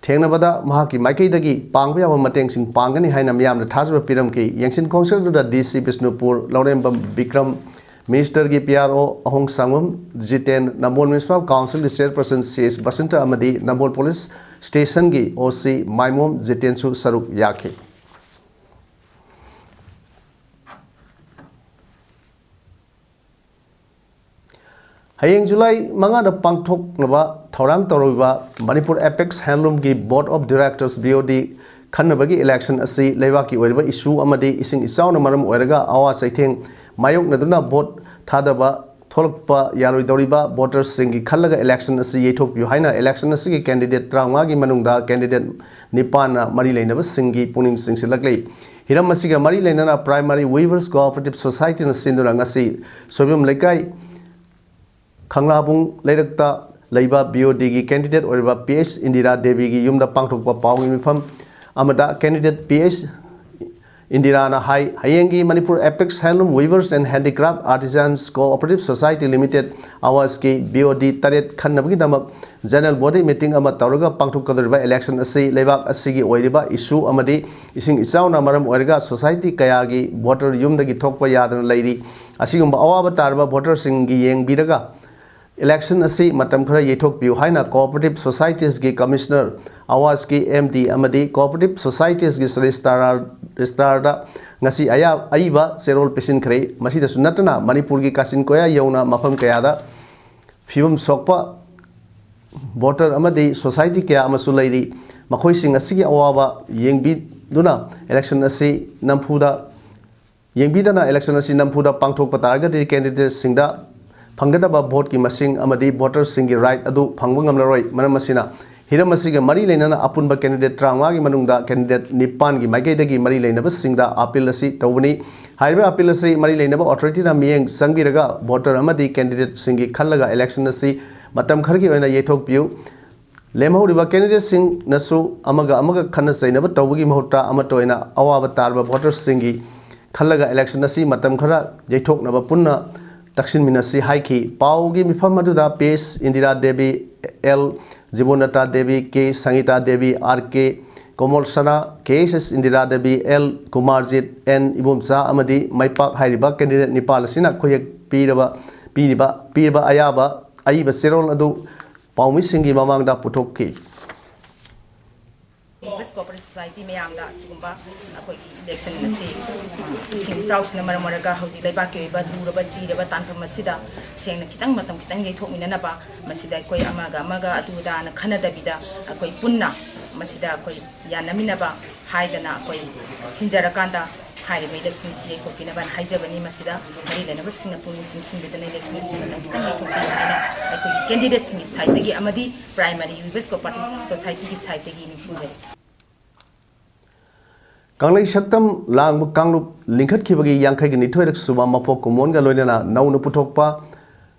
ꯊꯦꯡꯅꯕꯗ ꯃꯍꯥꯛꯀꯤ ꯃꯥꯏꯀꯩꯗꯒꯤ ꯄꯥꯡꯕ ꯌꯥꯕ ꯃꯇꯦꯡꯁꯤꯡ ꯄꯥꯡꯒꯅꯤ ꯍꯥꯏꯅ ꯃꯤꯌꯥꯝꯅ ꯊꯥꯖꯕ ꯄꯤꯔꯝꯈꯤ꯫ ꯌꯦꯡꯁꯤꯟ ꯈꯣꯡꯆꯠ ꯑꯗꯨꯗ D C ꯕꯤꯁꯅꯨꯄꯨꯔ ꯂꯧꯔꯦꯝꯕꯝ ꯕꯤꯀ꯭ꯔꯝ, Ministerꯒꯤ P R O ꯑꯍꯣꯡꯁꯥꯡꯕꯝ ꯖꯤꯇꯦꯟ, ꯅꯝꯕꯣꯜ Municipal Councilꯒꯤ Chairperson C H Basanta ꯑꯃꯗꯤ ꯅꯝꯕꯣꯜ Police Stationꯒꯤ O C ꯃꯥꯏꯃꯣꯝ ꯖꯤꯇꯦꯟꯁꯨ ꯁꯔꯨꯛ ꯌꯥꯈꯤ꯫ ꯍꯌꯦꯡ ꯖꯨꯂꯥꯏ ꯃꯉꯥꯗ ꯄꯥꯡꯊꯣꯛꯅꯕ ꯊꯧꯔꯥꯡ ꯇꯧꯔꯤꯕ Manipur Apex Handloomꯒꯤ Board of Directors, B O D, ꯈꯟꯅꯕꯒꯤ election ꯑꯁꯤ ꯂꯩꯕꯥꯛꯀꯤ ꯑꯣꯏꯔꯤꯕ issue ꯑꯃꯗꯤ ꯏꯁꯤꯡ ꯏꯆꯥꯎꯅ ꯃꯔꯝ ꯑꯣꯏꯔꯒ ꯑꯋꯥ ꯆꯩꯊꯦꯡ ꯃꯥꯌꯣꯛꯅꯗꯨꯅ vote ꯊꯥꯗꯕ ꯊꯣꯛꯂꯛꯄ ꯌꯥꯔꯣꯏꯗꯧꯔꯤꯕ ꯚꯣꯇꯔꯁꯤꯡꯒꯤ ꯈꯜꯂꯒ ꯏꯂꯦꯛꯁꯟ ꯑꯁꯤ ꯌꯩꯊꯣꯛꯄꯤꯌꯨ ꯍꯥꯏꯅ ꯏꯂꯦꯛꯁꯟ ꯑꯁꯤꯒꯤ ꯀꯦꯟꯗꯤꯗꯦꯠ ꯇꯔꯥꯃꯉꯥꯒꯤ ꯃꯅꯨꯡꯗ ꯀꯦꯟꯗꯤꯗꯦꯠ ꯅꯤꯄꯥꯟꯅ ꯃꯔꯤ ꯂꯩꯅꯕꯁꯤꯡꯒꯤ ꯄꯨꯛꯅꯤꯡ ꯆꯤꯡꯁꯤꯜꯂꯛꯂꯤ꯫ ꯍꯤꯔꯝ ꯑꯁꯤꯒ ꯃꯔꯤ ꯂꯩꯅꯅ Primary Weavers Cooperative Societyꯅ ꯁꯤꯟꯗꯨꯅ ꯉꯁꯤ ꯁꯣꯏꯕꯝ ꯂꯩꯀꯥꯏ ꯈꯪꯂꯥꯕꯨꯡ ꯂꯩꯔꯛꯇ ꯂꯩꯕ BODꯒꯤ ꯀꯦꯟꯗꯤꯗꯦꯠ ꯑꯣꯏꯔꯤꯕ ꯄꯤ ꯑꯩꯆ ꯏꯟꯗꯤꯔꯥ ꯗꯦꯕꯤꯒꯤ ꯌꯨꯝꯗ ꯄꯥꯡꯊꯣꯛꯄ ꯄꯥꯎꯒꯤ ꯃꯤꯐꯝ ꯑꯃꯗ ꯀꯦꯟꯗꯤꯗꯦꯠ ꯄꯤ ꯑꯩꯆ ꯏꯟꯗꯤꯔꯥꯅ ꯍꯥꯏ, ꯍꯌꯦꯡꯒꯤ Manipur Apex Handloom Weavers and Handicraft Artisans Cooperative Society Limited ꯑꯋꯥꯁꯀꯤ BOD ꯇꯔꯦꯠ ꯈꯟꯅꯕꯒꯤꯗꯃꯛ General Body Meeting ꯑꯃ ꯇꯧꯔꯒ ꯄꯥꯡꯊꯣꯛꯀꯗꯧꯔꯤꯕ ꯏꯂꯦꯛꯁꯟ ꯑꯁꯤ ꯂꯩꯕꯥꯛ ꯑꯁꯤꯒꯤ ꯑꯣꯏꯔꯤꯕ ꯏꯁꯨ ꯑꯃꯗꯤ ꯏꯁꯤꯡ ꯏꯆꯥꯎꯅ ꯃꯔꯝ ꯑꯣꯏꯔꯒ ꯁꯣꯁꯥꯏꯇꯤ ꯀꯌꯥꯒꯤ ꯚꯣꯇꯔ ꯌꯨꯝꯗꯒꯤ ꯊꯣꯛꯄ ꯌꯥꯗꯅ ꯂꯩꯔꯤ꯫ ꯑꯁꯤꯒꯨꯝꯕ ꯑꯋꯥꯕ ꯇꯥꯔꯕ ꯚꯣꯇꯔꯁꯤꯡꯒꯤ ꯌꯦꯡꯕꯤꯔꯒ ꯏꯂꯦꯛꯁꯟ ꯑꯁꯤ ꯃꯇꯝ ꯈꯔ ꯌꯩꯊꯣꯛꯄꯤꯌꯨ ꯍꯥꯏꯅ Cooperative Societiesꯀꯤ Commissioner, ꯑꯋꯥꯁꯀꯤ MD ꯑꯃꯗꯤ Cooperative Societiesꯀꯤ Registrar, Registrarꯗ ꯉꯁꯤ ꯑꯌꯥ-, ꯑꯏꯕ ꯆꯦꯔꯣꯜ ꯄꯤꯁꯤꯟꯈ꯭ꯔꯦ꯫ ꯃꯁꯤꯗꯁꯨ ꯅꯠꯇꯅ ꯃꯅꯤꯄꯨꯔꯒꯤ ꯀꯥꯆꯤꯟ ꯀꯣꯌꯥ ꯌꯧꯅ ꯃꯐꯝ ꯀꯌꯥꯗ ꯐꯤꯕꯝ ꯁꯣꯛꯄ ꯚꯣꯇꯔ ꯑꯃꯗꯤ ꯁꯣꯁꯥꯏꯇꯤ ꯀꯌꯥ ꯑꯃꯁꯨ ꯂꯩꯔꯤ꯫ ꯃꯈꯣꯏꯁꯤꯡ ꯑꯁꯤꯒꯤ ꯑꯋꯥꯕ ꯌꯦꯡꯕꯤꯗꯨꯅ ꯏꯂꯦꯛꯁꯟ ꯑꯁꯤ ꯅꯝꯐꯨꯗ ꯌꯦꯡꯕꯤꯗꯅ ꯏꯂꯦꯛꯁꯟ ꯑꯁꯤ ꯅꯝꯐꯨꯗ ꯄꯥꯡꯊꯣꯛꯄ ꯇꯥꯔꯒꯗꯤ ꯀꯦꯟꯗꯤꯗꯦꯠꯁꯤꯡꯗ ꯐꯪꯒꯗꯕ ꯚꯣꯠꯀꯤ ꯃꯁꯤꯡ ꯑꯃꯗꯤ ꯚꯣꯇꯔꯁꯤꯡꯒꯤ ꯔꯥꯏꯠ ꯑꯗꯨ ꯐꯪꯕ ꯉꯝꯂꯔꯣꯏ꯫ ꯃꯔꯝ ꯑꯁꯤꯅ ꯍꯤꯔꯝ ꯑꯁꯤꯒ ꯃꯔꯤ ꯂꯩꯅꯅ ꯑꯄꯨꯟꯕ ꯀꯦꯟꯗꯤꯗꯦꯠ ꯇꯔꯥꯃꯉꯥꯒꯤ ꯃꯅꯨꯡꯗ ꯀꯦꯟꯗꯤꯗꯦꯠ ꯅꯤꯄꯥꯟꯒꯤ ꯃꯥꯏꯀꯩꯗꯒꯤ ꯃꯔꯤ ꯂꯩꯅꯕꯁꯤꯡꯗ ꯑꯄꯤꯜ ꯑꯁꯤ ꯇꯧꯕꯅꯤ꯫ ꯍꯥꯏꯔꯤꯕ ꯑꯄꯤꯜ ꯑꯁꯤ ꯃꯔꯤ ꯂꯩꯅꯕ ꯑꯣꯊꯣꯔꯤꯇꯤꯅ ꯃꯤꯠꯌꯦꯡ ꯆꯪꯕꯤꯔꯒ ꯚꯣꯇꯔ ꯑꯃꯗꯤ ꯀꯦꯟꯗꯤꯗꯦꯠꯁꯤꯡꯒꯤ ꯈꯜꯂꯒ ꯏꯂꯦꯛꯁꯟ ꯑꯁꯤ ꯃꯇꯝ ꯈꯔꯒꯤ ꯑꯣꯏꯅ ꯌꯩꯊꯣꯛꯄꯤꯌꯨ꯫ ꯂꯦꯝꯍꯧꯔꯤꯕ ꯀꯦꯟꯗꯤꯗꯦꯠꯁꯤꯡꯅꯁꯨ ꯑꯃꯒ ꯑꯃꯒ ꯈꯠꯅ ꯆꯩꯅꯕ ꯇꯧꯕꯒꯤ ꯃꯍꯨꯠꯇ ꯑꯃꯠꯇ ꯑꯣꯏꯅ ꯑꯋꯥꯕ ꯇꯥꯔꯕ ꯚꯣꯇꯔꯁꯤꯡꯒꯤ ꯈꯜꯂꯒ ꯏꯂꯦꯛꯁꯟ ꯑꯁꯤ ꯃꯇꯝ ꯈꯔ ꯌꯩꯊꯣꯛꯅꯕ ꯄꯨꯟꯅ ꯇꯛꯁꯤꯟꯃꯤꯟꯅꯁꯤ ꯍꯥꯏꯈꯤ꯫ ꯄꯥꯎꯒꯤ ꯃꯤꯐꯝ ꯑꯗꯨꯗ P S Indira Devi, L Jibonta Devi, K Sangita Devi, R K Komolsana, K S S Indira Devi, L Kumarjit, N Ibomcha ꯑꯃꯗꯤ ꯃꯥꯏꯄꯥꯛ ꯍꯥꯏꯔꯤꯕ ꯀꯦꯟꯗꯤꯗꯦꯠ ꯅꯤꯄꯥꯜ ꯑꯁꯤꯅ ꯈꯨꯌꯦꯛ ꯄꯤꯔꯕ, ꯄꯤꯔꯤꯕ, ꯄꯤꯔꯕ ꯑꯌꯥꯕ ꯑꯏꯕ ꯆꯦꯔꯣꯜ ꯑꯗꯨ ꯄꯥꯎꯃꯤꯁꯤꯡꯒꯤ ꯃꯃꯥꯡꯗ ꯄꯨꯊꯣꯛꯈꯤ꯫ ꯏꯟꯗꯁ ꯀꯣꯑꯣꯄꯔꯦꯇꯤꯚ ꯁꯣꯁꯥꯏꯇꯤ ꯃꯌꯥꯝꯗ ꯑꯁꯤꯒꯨꯝꯕ ꯑꯩꯈꯣꯏꯒꯤ ꯏꯂꯦꯛꯁꯟ ꯑꯁꯤ, ꯑ, ꯏꯁꯤꯡ ꯏꯆꯥꯎꯁꯤꯅ ꯃꯔꯝ ꯑꯣꯏꯔꯒ ꯍꯧꯖꯤꯛ ꯂꯩꯕꯥꯛꯀꯤ ꯑꯣꯏꯕ ꯂꯨꯔꯕ ꯆꯤꯔꯕ ꯇꯥꯟꯐꯝ ꯑꯁꯤꯗ ꯁꯦꯡꯅ ꯈꯤꯇꯪ ꯃꯇꯝ ꯈꯤꯇꯪ ꯌꯩꯊꯣꯛꯃꯤꯟꯅꯅꯕ, ꯃꯁꯤꯗ ꯑꯩꯈꯣꯏ ꯑꯃꯒ ꯑꯃꯒ ꯑꯗꯨ ꯑꯗꯥꯅ ꯈꯟꯅꯗꯕꯤꯗ ꯑꯩꯈꯣꯏ ꯄꯨꯟꯅ ꯃꯁꯤꯗ ꯑꯩꯈꯣꯏ ꯌꯥꯅꯃꯤꯟꯅꯕ ꯍꯥꯏꯗꯅ ꯑꯩꯈꯣꯏ ꯁꯤꯟꯖꯔꯀꯥꯟꯗ ꯍꯥꯏꯔꯤꯕ ꯏꯂꯦꯛꯁꯟ ꯑꯁꯤ ꯌꯩꯊꯣꯛꯄꯤꯅꯕꯅ ꯍꯥꯏꯖꯕꯅꯤ꯫ ꯃꯁꯤꯗ ꯃꯔꯤ ꯂꯩꯅꯕꯁꯤꯡꯅ ꯄꯨꯛꯅꯤꯡ ꯆꯤꯡꯁꯤꯟꯕꯤꯗꯅ ꯏꯂꯦꯛꯁꯟ ꯑꯁꯤ ꯃꯇꯝ ꯈꯤꯇꯪ ꯌꯩꯊꯣꯛꯄꯤꯌꯨ ꯍꯥꯏꯅ ꯑꯩꯈꯣꯏꯒꯤ ꯀꯦꯟꯗꯤꯗꯦꯠꯁꯤꯡꯒꯤ ꯁꯥꯏꯠꯇꯒꯤ ꯑꯃꯗꯤ ꯄ꯭ꯔꯥꯏꯃꯥꯔꯤ ꯋꯤꯃꯦꯟꯁ ꯀꯣꯑꯣꯄꯔꯦꯇꯤꯚ ꯁꯣꯁꯥꯏꯇꯤꯒꯤ ꯁꯥꯏꯠꯇꯒꯤ ꯅꯤꯡꯁꯤꯡꯖꯔꯤ꯫ ꯀꯪꯂꯩ ꯁꯛꯇꯝ ꯂꯥꯡꯕ ꯀꯥꯡꯂꯨꯞ ꯂꯤꯡꯈꯠꯈꯤꯕꯒꯤ ꯌꯥꯡꯈꯩꯒ ꯅꯤꯊꯣꯏꯔꯛ ꯁꯨꯕ ꯃꯄꯣꯛ ꯀꯨꯝꯑꯣꯟꯒ ꯂꯣꯏꯅꯅ ꯅꯧꯅ ꯄꯨꯊꯣꯛꯄ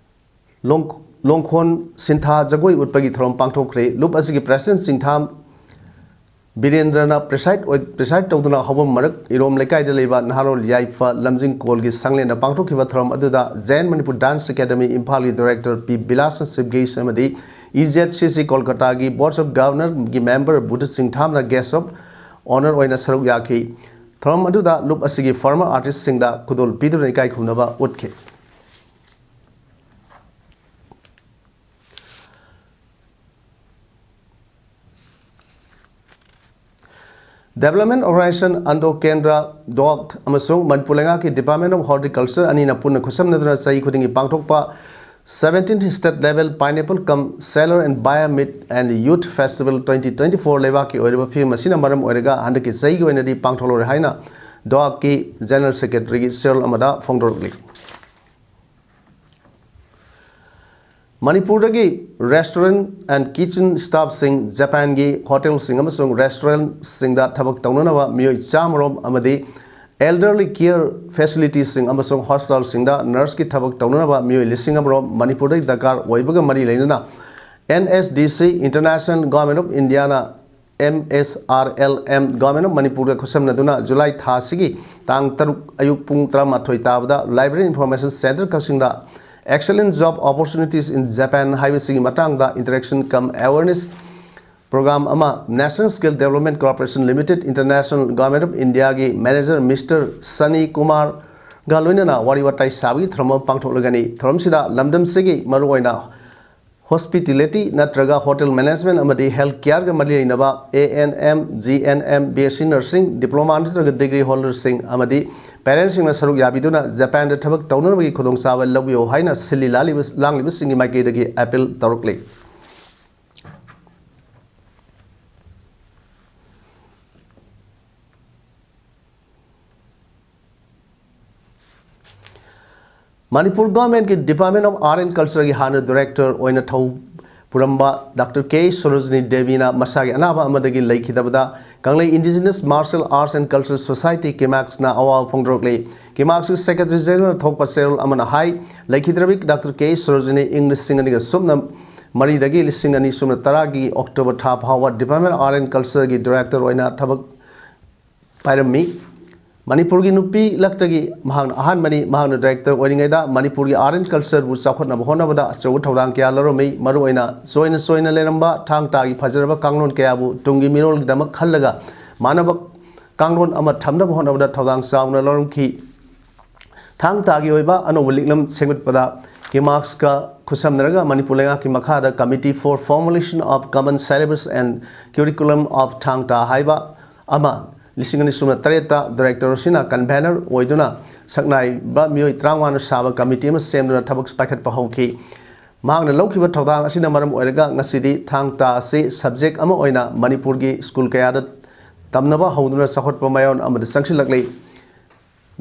ꯂꯣꯡ-, ꯂꯣꯡꯈꯣꯟ ꯁꯤꯟꯊꯥ ꯖꯒꯣꯏ ꯎꯠꯄꯒꯤ ꯊꯧꯔꯝ ꯄꯥꯡꯊꯣꯛꯈ꯭ꯔꯦ꯫ ꯂꯨꯞ ꯑꯁꯤꯒꯤ ꯄ꯭ꯔꯦꯁꯤꯗꯦꯟꯠ ꯁꯤꯡꯊꯥꯝ ꯕꯤꯔꯦꯟꯗ꯭ꯔꯅ ꯄ꯭ꯔꯤꯁꯥꯏꯗ ꯑꯣꯏ-, ꯄ꯭ꯔꯤꯁꯥꯏꯗ ꯇꯧꯗꯨꯅ ꯍꯧꯕꯝ ꯃꯔꯛ ꯏꯔꯣꯝ ꯂꯩꯀꯥꯏꯗ ꯂꯩꯕ ꯅꯍꯥꯔꯣꯜ ꯌꯥꯏꯐ ꯂꯝꯖꯤꯡ ꯀꯣꯜꯒꯤ ꯁꯪꯂꯦꯟꯗ ꯄꯥꯡꯊꯣꯛꯈꯤꯕ ꯊꯧꯔꯝ ꯑꯗꯨꯗ ꯖꯌꯟ ꯃꯅꯤꯄꯨꯔ ꯗꯥꯟꯁ ꯑꯦꯀꯥꯗꯃꯤ ꯏꯝꯐꯥꯜꯒꯤ ꯗꯥꯏꯔꯦꯛꯇꯔ ꯄꯤ ꯕꯤꯂꯥꯁꯅ ꯆꯤꯐ ꯒꯦꯁ꯭ꯠ ꯑꯃꯗꯤ ꯏ ꯖꯦꯗ ꯁꯤ ꯁꯤ ꯀꯣꯜꯀꯇꯥꯒꯤ ꯕꯣꯔꯗ ꯑꯣꯐ ꯒꯕꯔꯅꯔꯒꯤ ꯃꯦꯝꯕꯔ ꯕꯨꯙ ꯁꯤꯡꯊꯥꯝꯅ ꯒꯦꯁ꯭ꯠ ꯑꯣꯐ ꯑꯣꯅꯔ ꯑꯣꯏꯅ ꯁꯔꯨꯛ ꯌꯥꯈꯤ꯫ ꯊꯧꯔꯝ ꯑꯗꯨꯗ ꯂꯨꯞ ꯑꯁꯤꯒꯤ ꯐꯣꯔꯃꯔ ꯑꯥꯔꯇꯤꯁ꯭ꯠꯁꯤꯡꯗ ꯈꯨꯗꯣꯜ ꯄꯤꯗꯨꯅ ꯏꯀꯥꯏ ꯈꯨꯝꯅꯕ ꯎꯠꯈꯤ꯫ Development Organization ꯑꯟꯗ꯭ꯔꯣ ꯀꯦꯟꯗ꯭ꯔ, ꯗꯣꯛ ꯑꯃꯁꯨꯡ ꯃꯅꯤꯄꯨꯔ ꯂꯩꯉꯥꯛꯀꯤ Department of Horticulture ꯑꯅꯤꯅ ꯄꯨꯟꯅ ꯈꯨꯠꯁꯝꯅꯗꯨꯅ ꯆꯍꯤ ꯈꯨꯗꯤꯡꯒꯤ ꯄꯥꯡꯊꯣꯛꯄ seventeenth State Level Pineapple cum Seller and Buyer Meet and Youth Festival twenty twenty-four ꯂꯩꯕꯥꯛꯀꯤ ꯑꯣꯏꯔꯤꯕ ꯐꯤꯕꯝ ꯑꯁꯤꯅ ꯃꯔꯝ ꯑꯣꯏꯔꯒ ꯍꯟꯗꯛꯀꯤ ꯆꯍꯤꯒꯤ ꯑꯣꯏꯅꯗꯤ ꯄꯥꯡꯊꯣꯛꯂꯔꯣꯏ ꯍꯥꯏꯅ ꯗꯣꯛꯀꯤ ꯖꯦꯅꯔꯦꯜ ꯁꯦꯀ꯭ꯔꯦꯇꯔꯤꯒꯤ ꯆꯦꯔꯣꯜ ꯑꯃꯗ ꯐꯣꯡꯗꯣꯔꯛꯂꯤ꯫ ꯃꯅꯤꯄꯨꯔꯗꯒꯤ restaurant and kitchen staffꯁꯤꯡ, ꯖꯄꯥꯟꯒꯤ ꯍꯣꯇꯦꯜꯁꯤꯡ ꯑꯃꯁꯨꯡ restaurantꯁꯤꯡꯗ ꯊꯕꯛ ꯇꯧꯅꯅꯕ ꯃꯤꯑꯣꯏ ꯆꯥꯝꯃꯔꯣꯝ ꯑꯃꯗꯤ elderly care facilityꯁꯤꯡ ꯑꯃꯁꯨꯡ hospitalꯁꯤꯡꯗ nurseꯀꯤ ꯊꯕꯛ ꯇꯧꯅꯅꯕ ꯃꯤꯑꯣꯏ ꯂꯤꯁꯤꯡ ꯑꯃꯔꯣꯝ ꯃꯅꯤꯄꯨꯔꯗꯒꯤ ꯗꯔꯀꯥꯔ ꯑꯣꯏꯕꯒ ꯃꯔꯤ ꯂꯩꯅꯅ N S D C, International Government of Indiaꯅ M S R L M, Government of ꯃꯅꯤꯄꯨꯔꯒ ꯈꯨꯠꯁꯝꯅꯗꯨꯅ ꯖꯨꯂꯥꯏ ꯊꯥ ꯑꯁꯤꯒꯤ ꯇꯥꯡ ꯇꯔꯨꯛ ꯑꯌꯨꯛ ꯄꯨꯡ ꯇꯔꯥꯃꯥꯊꯣꯏ ꯇꯥꯕꯗ Library Information Centre ꯀꯛꯆꯤꯡꯗ Excellent Job Opportunities in Japan ꯍꯥꯏꯕꯁꯤꯒꯤ ꯃꯇꯥꯡꯗ interaction cum awareness program ꯑꯃ National Skill Development Corporation Limited, International Government of Indiaꯒꯤ manager Mister Sunny Kumarꯒ ꯂꯣꯏꯅꯅ ꯋꯥꯔꯤ ꯋꯥꯇꯥꯏ ꯁꯥꯕꯒꯤ ꯊꯧꯔꯝ ꯑꯃ ꯄꯥꯡꯊꯣꯛꯂꯒꯅꯤ꯫ ꯊꯧꯔꯝꯁꯤꯗ ꯂꯝꯗꯝꯁꯤꯒꯤ ꯃꯔꯨꯑꯣꯏꯅ hospitality ꯅꯠꯇ꯭ꯔꯒ hotel management ꯑꯃꯗꯤ health careꯒ ꯃꯔꯤ ꯂꯩꯅꯕ A N M, G N M, B S C nursing, diploma ꯅꯠꯇ꯭ꯔꯒ degree holderꯁꯤꯡ ꯑꯃꯗꯤ parentsꯁꯤꯡꯅ ꯁꯔꯨꯛ ꯌꯥꯕꯤꯗꯨꯅ ꯖꯄꯥꯟꯗ ꯊꯕꯛ ꯇꯧꯅꯅꯕꯒꯤ ꯈꯨꯗꯣꯡꯆꯥꯕ ꯂꯧꯕꯤꯌꯨ ꯍꯥꯏꯅ ꯁꯤꯜꯂꯤ ꯂꯥꯡꯂꯤꯕ-, ꯂꯥꯡꯂꯤꯕꯁꯤꯡꯒꯤ ꯃꯥꯏꯀꯩꯗꯒꯤ appeal ꯇꯧꯔꯛꯂꯤ꯫ Manipur ꯒꯚꯔꯟꯃꯦꯟꯠꯀꯤ Department of Art and Cultureꯒꯤ ꯍꯥꯟꯅ ꯗꯥꯏꯔꯦꯛꯇꯔ ꯑꯣꯏꯅ ꯊꯧ ꯄꯨꯔꯝꯕ ꯗꯥꯛꯇꯔ ꯀꯦ ꯁꯣꯔꯣꯖꯤꯅꯤ ꯗꯦꯕꯤꯅ ꯃꯁꯥꯒꯤ ꯑꯅꯥꯕ ꯑꯃꯗꯒꯤ ꯂꯩꯈꯤꯗꯕꯗ ꯀꯪꯂꯩ Indigenous Martial Arts and Culture Society, ꯀꯤꯃꯥꯛꯁꯅ ꯑꯋꯥꯕ ꯐꯣꯡꯗꯣꯔꯛꯂꯤ꯫ ꯀꯤꯃꯥꯛꯁꯀꯤ ꯁꯦꯀ꯭ꯔꯦꯇꯔꯤ ꯖꯦꯅꯔꯦꯜ ꯊꯣꯛꯄ ꯆꯦꯔꯣꯜ ꯑꯃꯅ ꯍꯥꯏ, ꯂꯩꯈꯤꯗ꯭ꯔꯕꯤ ꯗꯥꯛꯇꯔ ꯀꯦ ꯁꯣꯔꯣꯖꯤꯅꯤ ꯏꯪ ꯂꯤꯁꯤꯡ ꯑꯅꯤꯒ ꯁꯨꯞꯅ ꯃꯔꯤꯗꯒꯤ ꯂꯤꯁꯤꯡ ꯑꯅꯤ ꯁꯨꯞꯅ ꯇꯔꯥꯒꯤ ꯑꯣꯛꯇꯣꯕꯔ ꯊꯥ ꯐꯥꯎꯕ Department of Art and Cultureꯒꯤ ꯗꯥꯏꯔꯦꯛꯇꯔ ꯑꯣꯏꯅ ꯊꯕꯛ ꯄꯥꯏꯔꯝꯃꯤ꯫ ꯃꯅꯤꯄꯨꯔꯒꯤ ꯅꯨꯄꯤ ꯂꯛꯇꯒꯤ ꯃꯍꯥꯛꯅ ꯑꯍꯥꯟꯕꯅꯤ꯫ ꯃꯍꯥꯛꯅ ꯗꯥꯏꯔꯦꯛꯇꯔ ꯑꯣꯏꯔꯤꯉꯩꯗ ꯃꯅꯤꯄꯨꯔꯒꯤ art and cultureꯕꯨ ꯆꯥꯎꯈꯠꯅꯕ ꯍꯣꯠꯅꯕꯗ ꯑꯆꯧꯕ ꯊꯧꯗꯥꯡ ꯀꯌꯥ ꯂꯧꯔꯝꯃꯤ꯫ ꯃꯔꯨꯑꯣꯏꯅ ꯆꯣꯏꯅ ꯆꯣꯏꯅ ꯂꯩꯔꯝꯕ ꯊꯥꯡ ꯇꯥꯒꯤ ꯐꯖꯔꯕ ꯀꯥꯡꯂꯣꯟ ꯀꯌꯥꯕꯨ ꯇꯨꯡꯒꯤ ꯃꯤꯔꯣꯜꯒꯤꯗꯃꯛ ꯈꯜꯂꯒ ꯃꯥꯟꯅꯕ ꯀꯥꯡꯂꯣꯟ ꯑꯃ ꯊꯝꯅꯕ ꯍꯣꯠꯅꯕꯗ ꯊꯧꯗꯥꯡ ꯆꯥꯎꯅ ꯂꯧꯔꯝꯈꯤ꯫ ꯊꯥꯡ ꯇꯥꯒꯤ ꯑꯣꯏꯕ ꯑꯅꯧꯕ ꯂꯤꯛꯂꯝ ꯁꯦꯝꯒꯠꯄꯗ ꯀꯤꯃꯥꯛꯁꯀ ꯈꯨꯠꯁꯝꯅꯔꯒ ꯃꯅꯤꯄꯨꯔ ꯂꯩꯉꯥꯛꯀꯤ ꯃꯈꯥꯗ Committee for Formulation of Common Syllabus and Curriculum of Thang Ta ꯍꯥꯏꯕ ꯑꯃ ꯂꯤꯁꯤꯡ ꯑꯅꯤ ꯁꯨꯞꯅ ꯇꯔꯦꯠꯇ ꯗꯥꯏꯔꯦꯛꯇꯔ ꯑꯁꯤꯅ ꯀꯟꯚꯦꯅꯔ ꯑꯣꯏꯗꯨꯅ ꯁꯛꯅꯥꯏꯕ ꯃꯤꯑꯣꯏ ꯇꯔꯥꯃꯉꯥꯅ ꯁꯥꯕ ꯀꯃꯤꯇꯤ ꯑꯃ ꯁꯦꯝꯗꯨꯅ ꯊꯕꯛ ꯄꯥꯏꯈꯠꯄ ꯍꯧꯈꯤ꯫ ꯃꯍꯥꯛꯅ ꯂꯧꯈꯤꯕ ꯊꯧꯗꯥꯡ ꯑꯁꯤꯅ ꯃꯔꯝ ꯑꯣꯏꯔꯒ ꯉꯁꯤꯗꯤ ꯊꯥꯡ ꯇꯥ ꯑꯁꯤ ꯁꯕꯖꯦꯛ ꯑꯃ ꯑꯣꯏꯅ ꯃꯅꯤꯄꯨꯔꯒꯤ ꯁ꯭ꯀꯨꯜ ꯀꯌꯥꯗ ꯇꯝꯅꯕ ꯍꯧꯗꯨꯅ ꯆꯥꯎꯈꯠꯄ ꯃꯥꯏꯑꯣꯟ ꯑꯃꯗ ꯆꯪꯁꯤꯜꯂꯛꯂꯤ꯫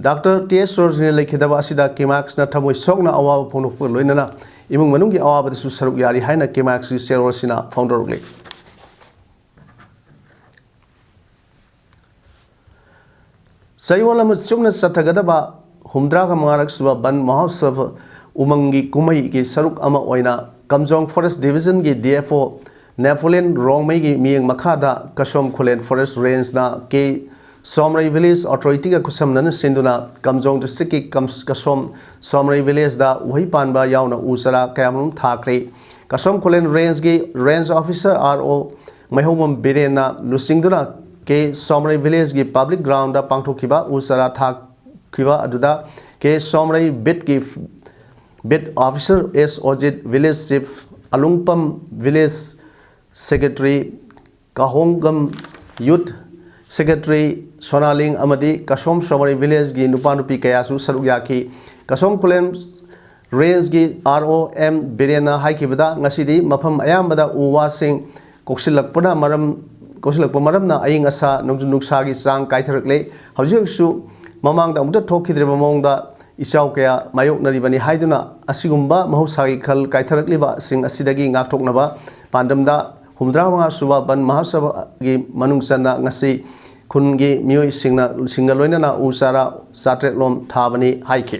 ꯗꯥꯛꯇꯔ ꯇꯤ ꯑꯦꯁ ꯁꯣꯔꯣꯖꯤꯅꯤ ꯂꯩꯈꯤꯗꯕ ꯑꯁꯤꯗ ꯀꯤꯃꯥꯛꯁꯅ ꯊꯃꯣꯏ ꯁꯣꯛꯅ ꯑꯋꯥꯕ ꯐꯣꯡꯗꯣꯛꯄꯒ ꯂꯣꯏꯅꯅ ꯏꯃꯨꯡ ꯃꯅꯨꯡꯒꯤ ꯑꯋꯥꯕꯗꯁꯨ ꯁꯔꯨꯛ ꯌꯥꯔꯤ ꯍꯥꯏꯅ ꯀꯤꯃꯥꯛꯁꯀꯤ ꯆꯦꯔꯣꯜ ꯑꯁꯤꯅ ꯐꯣꯡꯗꯣꯔꯛꯂꯤ꯫ ꯆꯌꯣꯜ ꯑꯃ ꯆꯨꯞꯅ ꯆꯠꯊꯒꯗꯕ ꯍꯨꯝꯗ꯭ꯔꯥꯒ ꯃꯉꯥꯔꯛ ꯁꯨꯕ ꯕꯟ ꯃꯍꯣꯠꯁꯕ ꯎꯃꯪꯒꯤ ꯀꯨꯝꯍꯩꯒꯤ ꯁꯔꯨꯛ ꯑꯃ ꯑꯣꯏꯅ ꯀꯝꯖꯣꯡ ꯐꯣꯔꯦꯁ ꯗꯤꯕꯤꯖꯟꯒꯤ ꯗꯤ ꯑꯦꯐ ꯑꯣ ꯅꯦꯄꯣꯂꯤꯌꯟ ꯔꯣꯡꯃꯩꯒꯤ ꯃꯤꯠꯌꯦꯡ ꯃꯈꯥꯗ ꯀꯁꯣꯝ ꯈꯨꯂꯦꯟ ꯐꯣꯔꯦꯁ ꯔꯦꯟꯖꯅ ꯀꯦ ꯁꯣꯝꯔꯩ ꯚꯤꯂꯦꯖ ꯑꯣꯊꯣꯔꯤꯇꯤꯒ ꯈꯨꯠꯁꯝꯅꯅ ꯁꯤꯟꯗꯨꯅ ꯀꯝꯖꯣꯡ ꯗꯤꯁꯇ꯭ꯔꯤꯛꯀꯤ ꯀꯝ-, ꯀꯁꯣꯝ ꯁꯣꯝꯔꯩ ꯚꯤꯂꯦꯖꯗ ꯎꯍꯩ ꯄꯥꯟꯕ ꯌꯥꯎꯅ ꯎ ꯆꯥꯔꯥ ꯀꯌꯥꯃꯔꯨꯝ ꯊꯥꯈ꯭ꯔꯦ꯫ ꯀꯁꯣꯝ ꯈꯨꯂꯦꯟ ꯔꯦꯟꯖꯀꯤ ꯔꯦꯟꯖ ꯑꯣꯐꯤꯁꯥꯔ ꯑꯥꯔ ꯑꯣ ꯃꯩꯍꯧꯕꯝ ꯕꯤꯔꯦꯟꯅ ꯂꯨꯆꯤꯡꯗꯨꯅ ꯀꯦ ꯁꯣꯝꯔꯩ ꯚꯤꯂꯦꯖꯀꯤ ꯄꯕ꯭ꯂꯤꯛ ꯒ꯭ꯔꯥꯎꯟꯗ ꯄꯥꯡꯊꯣꯛꯈꯤꯕ ꯎ ꯆꯥꯔꯥ ꯊꯥꯈꯤꯕ ꯑꯗꯨꯗ ꯀꯦ ꯁꯣꯝꯔꯩ ꯕꯤꯠꯀꯤ beat officer S Ojit, village chief Alungpam, village secretary Kahonggam, youth secretary Sonaling ꯑꯃꯗꯤ ꯀꯁꯣꯝ ꯁꯣꯃꯔꯤ ꯚꯤꯂꯦꯖꯀꯤ ꯅꯨꯄꯥ ꯅꯨꯄꯤ ꯀꯌꯥꯁꯨ ꯁꯔꯨꯛ ꯌꯥꯈꯤ꯫ ꯀꯁꯣꯝ ꯈꯨꯂꯦꯟ ꯔꯦꯟꯖꯀꯤ ꯑꯥꯔ ꯑꯣ ꯑꯦꯝ ꯕꯤꯔꯦꯟꯅ ꯍꯥꯏꯈꯤꯕꯗ, ꯉꯁꯤꯗꯤ ꯃꯐꯝ ꯑꯌꯥꯝꯕꯗ ꯎ ꯋꯥꯁꯤꯡ ꯀꯣꯛꯁꯤꯜꯂꯛꯄꯅ ꯃꯔꯝ, ꯀꯣꯛꯁꯤꯜꯂꯛꯄ ꯃꯔꯝꯅ ꯑꯏꯪ ꯑꯁꯥ, ꯅꯣꯡꯖꯨ ꯅꯨꯡꯁꯥꯒꯤ ꯆꯥꯡ ꯀꯥꯏꯊꯔꯛꯂꯦ꯫ ꯍꯧꯖꯤꯛ ꯍꯧꯖꯤꯛꯁꯨ ꯃꯃꯥꯡꯗ ꯑꯃꯨꯛꯇ ꯊꯣꯛꯈꯤꯗ꯭ꯔꯤꯕ ꯃꯑꯣꯡꯗ ꯏꯆꯥꯎ ꯀꯌꯥ ꯃꯥꯌꯣꯛꯅꯔꯤꯕꯅꯤ ꯍꯥꯏꯗꯨꯅ, ꯑꯁꯤꯒꯨꯝꯕ ꯃꯍꯧꯁꯥꯒꯤ ꯈꯜ ꯀꯥꯏꯊꯔꯛꯂꯤꯕꯁꯤꯡ ꯑꯁꯤꯗꯒꯤ ꯉꯥꯛꯊꯣꯛꯅꯕ ꯄꯥꯟꯗꯝꯗ ꯍꯨꯝꯗ꯭ꯔꯥ ꯃꯉꯥ ꯁꯨꯕ ꯕꯟ ꯃꯍꯥꯁꯚꯥꯒꯤ ꯃꯅꯨꯡ ꯆꯟꯅ ꯉꯁꯤ ꯈꯨꯟꯒꯤ ꯃꯤꯑꯣꯏꯁꯤꯡꯅ, ꯁꯤꯡꯒ ꯂꯣꯏꯅꯅ ꯎ ꯆꯥꯔꯥ ꯆꯥꯇ꯭ꯔꯦꯠ ꯂꯣꯝ ꯊꯥꯕꯅꯤ ꯍꯥꯏꯈꯤ꯫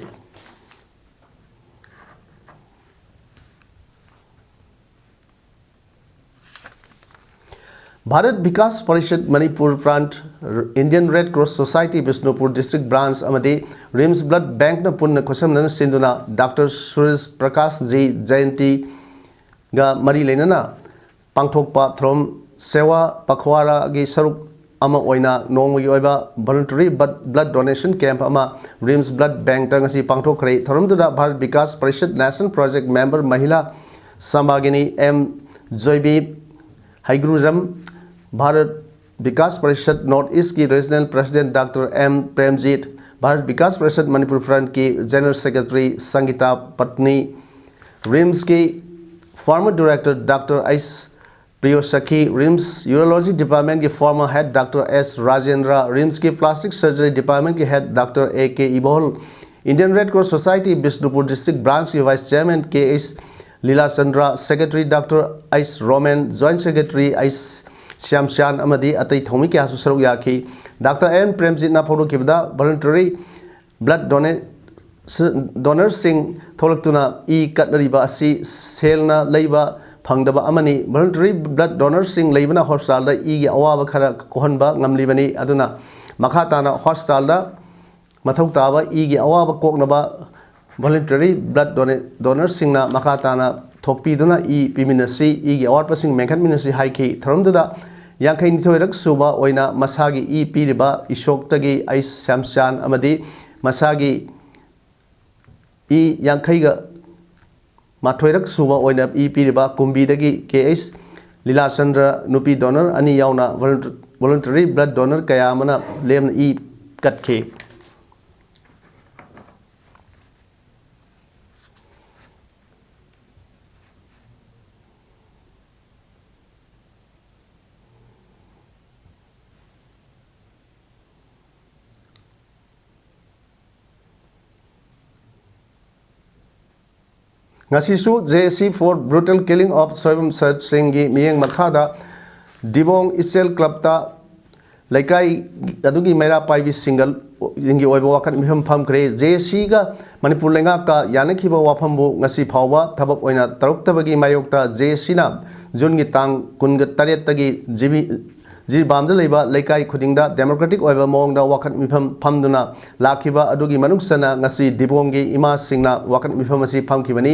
Bharat Vikas Parishad Manipur Prant, Indian red cross society Bishnupur district branch ꯑꯃꯗꯤ ꯔꯤꯝꯁ ꯕ꯭ꯂꯗ ꯕꯦꯡꯛꯅ ꯄꯨꯟꯅ ꯈꯨꯠꯁꯝꯅꯅ ꯁꯤꯟꯗꯨꯅ ꯗꯥꯛꯇꯔ ꯁꯨꯔꯦꯁ ꯄ꯭ꯔꯀꯥꯁ ꯖꯤ ꯖꯌꯟꯇꯤꯒ ꯃꯔꯤ ꯂꯩꯅꯅ ꯄꯥꯡꯊꯣꯛꯄ ꯊꯧꯔꯝ ꯁꯦꯋꯥ ꯄꯈ꯭ꯋꯥꯔꯥꯒꯤ ꯁꯔꯨꯛ ꯑꯃ ꯑꯣꯏꯅ ꯅꯣꯡꯃꯒꯤ ꯑꯣꯏꯕ voluntary blood donation camp ꯑꯃ ꯔꯤꯝꯁ ꯕ꯭ꯂꯗ ꯕꯦꯡꯛꯇ ꯉꯁꯤ ꯄꯥꯡꯊꯣꯛꯈ꯭ꯔꯦ꯫ ꯊꯧꯔꯝꯗꯨꯗ Bharat Vikas Parishad national project member ꯃꯍꯤꯂꯥ ꯁꯝꯕꯥꯒꯤꯅꯤ, ꯑꯦꯝ ꯖꯣꯏꯕꯤ, ꯍꯩꯒ꯭ꯔꯨꯖꯝ, ꯚꯥꯔꯠ ꯕꯤꯀꯥꯁ ꯄꯔꯤꯁꯠ ꯅꯣꯔꯠ ꯏꯁꯀꯤ regional president doctor M Premjit, Bharat Vikas Parishad Manipur ꯐ꯭ꯔꯟꯠꯀꯤ ꯖꯦꯅꯔꯦꯜ ꯁꯦꯀ꯭ꯔꯦꯇꯔꯤ ꯁꯪꯒꯤꯇꯥ ꯄꯠꯅꯤ, ꯔꯤꯝꯁꯀꯤ former director doctor H Priyoshkhi, RIMS urology ꯗꯤꯄꯥꯔꯠꯃꯦꯟꯠꯀꯤ former head doctor S Rajendra, ꯔꯤꯝꯁꯀꯤ ꯄ꯭ꯂꯥꯁꯇꯤꯛ ꯁꯔꯖꯔꯤ ꯗꯤꯄꯥꯔꯠꯃꯦꯟꯠꯀꯤ head doctor A K Ibohal, Indian red cross society Bishnupur district ꯕ꯭ꯔꯥꯟꯆꯀꯤ vice chairman K H Lilachandra, secretary doctor H Romen, joint secretary H Shyamchan ꯑꯃꯗꯤ ꯑꯇꯩ ꯊꯧꯃꯤ ꯀꯌꯥꯁꯨ ꯁꯔꯨꯛ ꯌꯥꯈꯤ꯫ ꯗꯥꯛꯇꯔ ꯑꯦꯟ ꯄ꯭ꯔꯦꯝꯖꯤꯠꯅ ꯐꯣꯡꯗꯣꯛꯈꯤꯕꯗ, ꯚꯣꯂꯨꯟꯇꯔꯤ ꯕ꯭ꯂꯗ ꯗꯣꯅꯦ-, ꯗꯣꯅꯔꯁꯤꯡ ꯊꯣꯛꯂꯛꯇꯨꯅ ꯏ ꯀꯠꯅꯔꯤꯕ ꯑꯁꯤ ꯁꯦꯜꯅ ꯂꯩꯕ ꯐꯪꯗꯕ ꯑꯃꯅꯤ꯫ ꯚꯣꯂꯨꯟꯇꯔꯤ ꯕ꯭ꯂꯗ ꯗꯣꯅꯔꯁꯤꯡ ꯂꯩꯕꯅ ꯍꯣꯁꯄꯤꯇꯥꯜꯗ ꯏꯒꯤ ꯑꯋꯥꯕ ꯈꯔ ꯀꯣꯛꯍꯟꯕ ꯉꯝꯂꯤꯕꯅꯤ꯫ ꯑꯗꯨꯅ ꯃꯈꯥ ꯇꯥꯅ ꯍꯣꯁꯄꯤꯇꯥꯜꯗ ꯃꯊꯧ ꯇꯥꯕ ꯏꯒꯤ ꯑꯋꯥꯕ ꯀꯣꯛꯅꯕ ꯚꯣꯂꯨꯟꯇꯔꯤ ꯕ꯭ꯂꯗ ꯗꯣꯅꯦ-, ꯗꯣꯅꯔꯁꯤꯡꯅ ꯃꯈꯥ ꯇꯥꯅ ꯊꯣꯛꯄꯤꯗꯨꯅ ꯏ ꯄꯤꯃꯤꯟꯅꯁꯤ, ꯏꯒꯤ ꯑꯋꯥꯠꯄꯁꯤꯡ ꯃꯦꯟꯈꯠꯃꯤꯟꯅꯁꯤ ꯍꯥꯏꯈꯤ꯫ ꯊꯧꯔꯝꯗꯨꯗ ꯌꯥꯡꯈꯩꯅꯤꯊꯣꯏꯔꯛ ꯁꯨꯕ ꯑꯣꯏꯅ ꯃꯁꯥꯒꯤ ꯏ ꯄꯤꯔꯤꯕ ꯏꯁꯣꯛꯇꯒꯤ ꯑꯩꯆ ꯁ꯭ꯌꯥꯝꯆꯥꯟ ꯑꯃꯗꯤ ꯃꯁꯥꯒꯤ ꯏ ꯌꯥꯡꯈꯩꯒ ꯃꯥꯊꯣꯏꯔꯛ ꯁꯨꯕ ꯑꯣꯏꯅ ꯏ ꯄꯤꯔꯤꯕ ꯀꯨꯝꯕꯤꯗꯒꯤ ꯀꯦ ꯑꯩꯆ ꯂꯤꯂꯥꯆꯟꯗ꯭ꯔ, ꯅꯨꯄꯤ ꯗꯣꯅꯔ ꯑꯅꯤ ꯌꯥꯎꯅ ꯚꯣꯂꯨꯟꯇ-, ꯚꯣꯂꯨꯟꯇꯔꯤ ꯕ꯭ꯂꯗ ꯗꯣꯅꯔ ꯀꯌꯥ ꯑꯃꯅ ꯂꯦꯝꯅ ꯏ ꯀꯠꯈꯤ꯫ ꯉꯁꯤꯁꯨ J A C for brutal killing of Soibam ꯁꯔꯠ ꯁꯤꯡꯒꯤ ꯃꯤꯠꯌꯦꯡ ꯃꯈꯥꯗ ꯗꯤꯕꯣꯡ ꯏꯆꯦꯜ ꯀ꯭ꯂꯕꯇ ꯂꯩꯀꯥꯏ ꯑꯗꯨꯒꯤ ꯃꯩꯔꯥ ꯄꯥꯏꯕꯤꯁꯤꯡꯒ ꯁꯤꯡꯒꯤ ꯑꯣꯏꯕ ꯋꯥꯀꯠ ꯃꯤꯐꯝ ꯐꯝꯈ꯭ꯔꯦ꯫ J A Cꯒ ꯃꯅꯤꯄꯨꯔ ꯂꯩꯉꯥꯛꯀ ꯌꯥꯅꯈꯤꯕ ꯋꯥꯐꯝꯕꯨ ꯉꯁꯤ ꯐꯥꯎꯕ ꯊꯕꯛ ꯑꯣꯏꯅ ꯇꯧꯔꯛꯇꯕꯒꯤ ꯃꯥꯌꯣꯛꯇ J A Cꯅ ꯖꯨꯟꯒꯤ ꯇꯥꯡ ꯀꯨꯟꯒ ꯇꯔꯦꯠꯇꯒꯤ ꯖꯤꯔꯤꯕꯥꯝꯗ ꯂꯩꯕ ꯂꯩꯀꯥꯏ ꯈꯨꯗꯤꯡꯗ democratic ꯑꯣꯏꯕ ꯃꯑꯣꯡꯗ ꯋꯥꯀꯠ ꯃꯤꯐꯝ ꯐꯝꯗꯨꯅ ꯂꯥꯛꯈꯤꯕ ꯑꯗꯨꯒꯤ ꯃꯅꯨꯡ ꯆꯟꯅ ꯉꯁꯤ ꯗꯤꯕꯣꯡꯒꯤ ꯏꯃꯥꯁꯤꯡꯅ ꯋꯥꯀꯠ ꯃꯤꯐꯝ ꯑꯁꯤ ꯐꯝꯈꯤꯕꯅꯤ꯫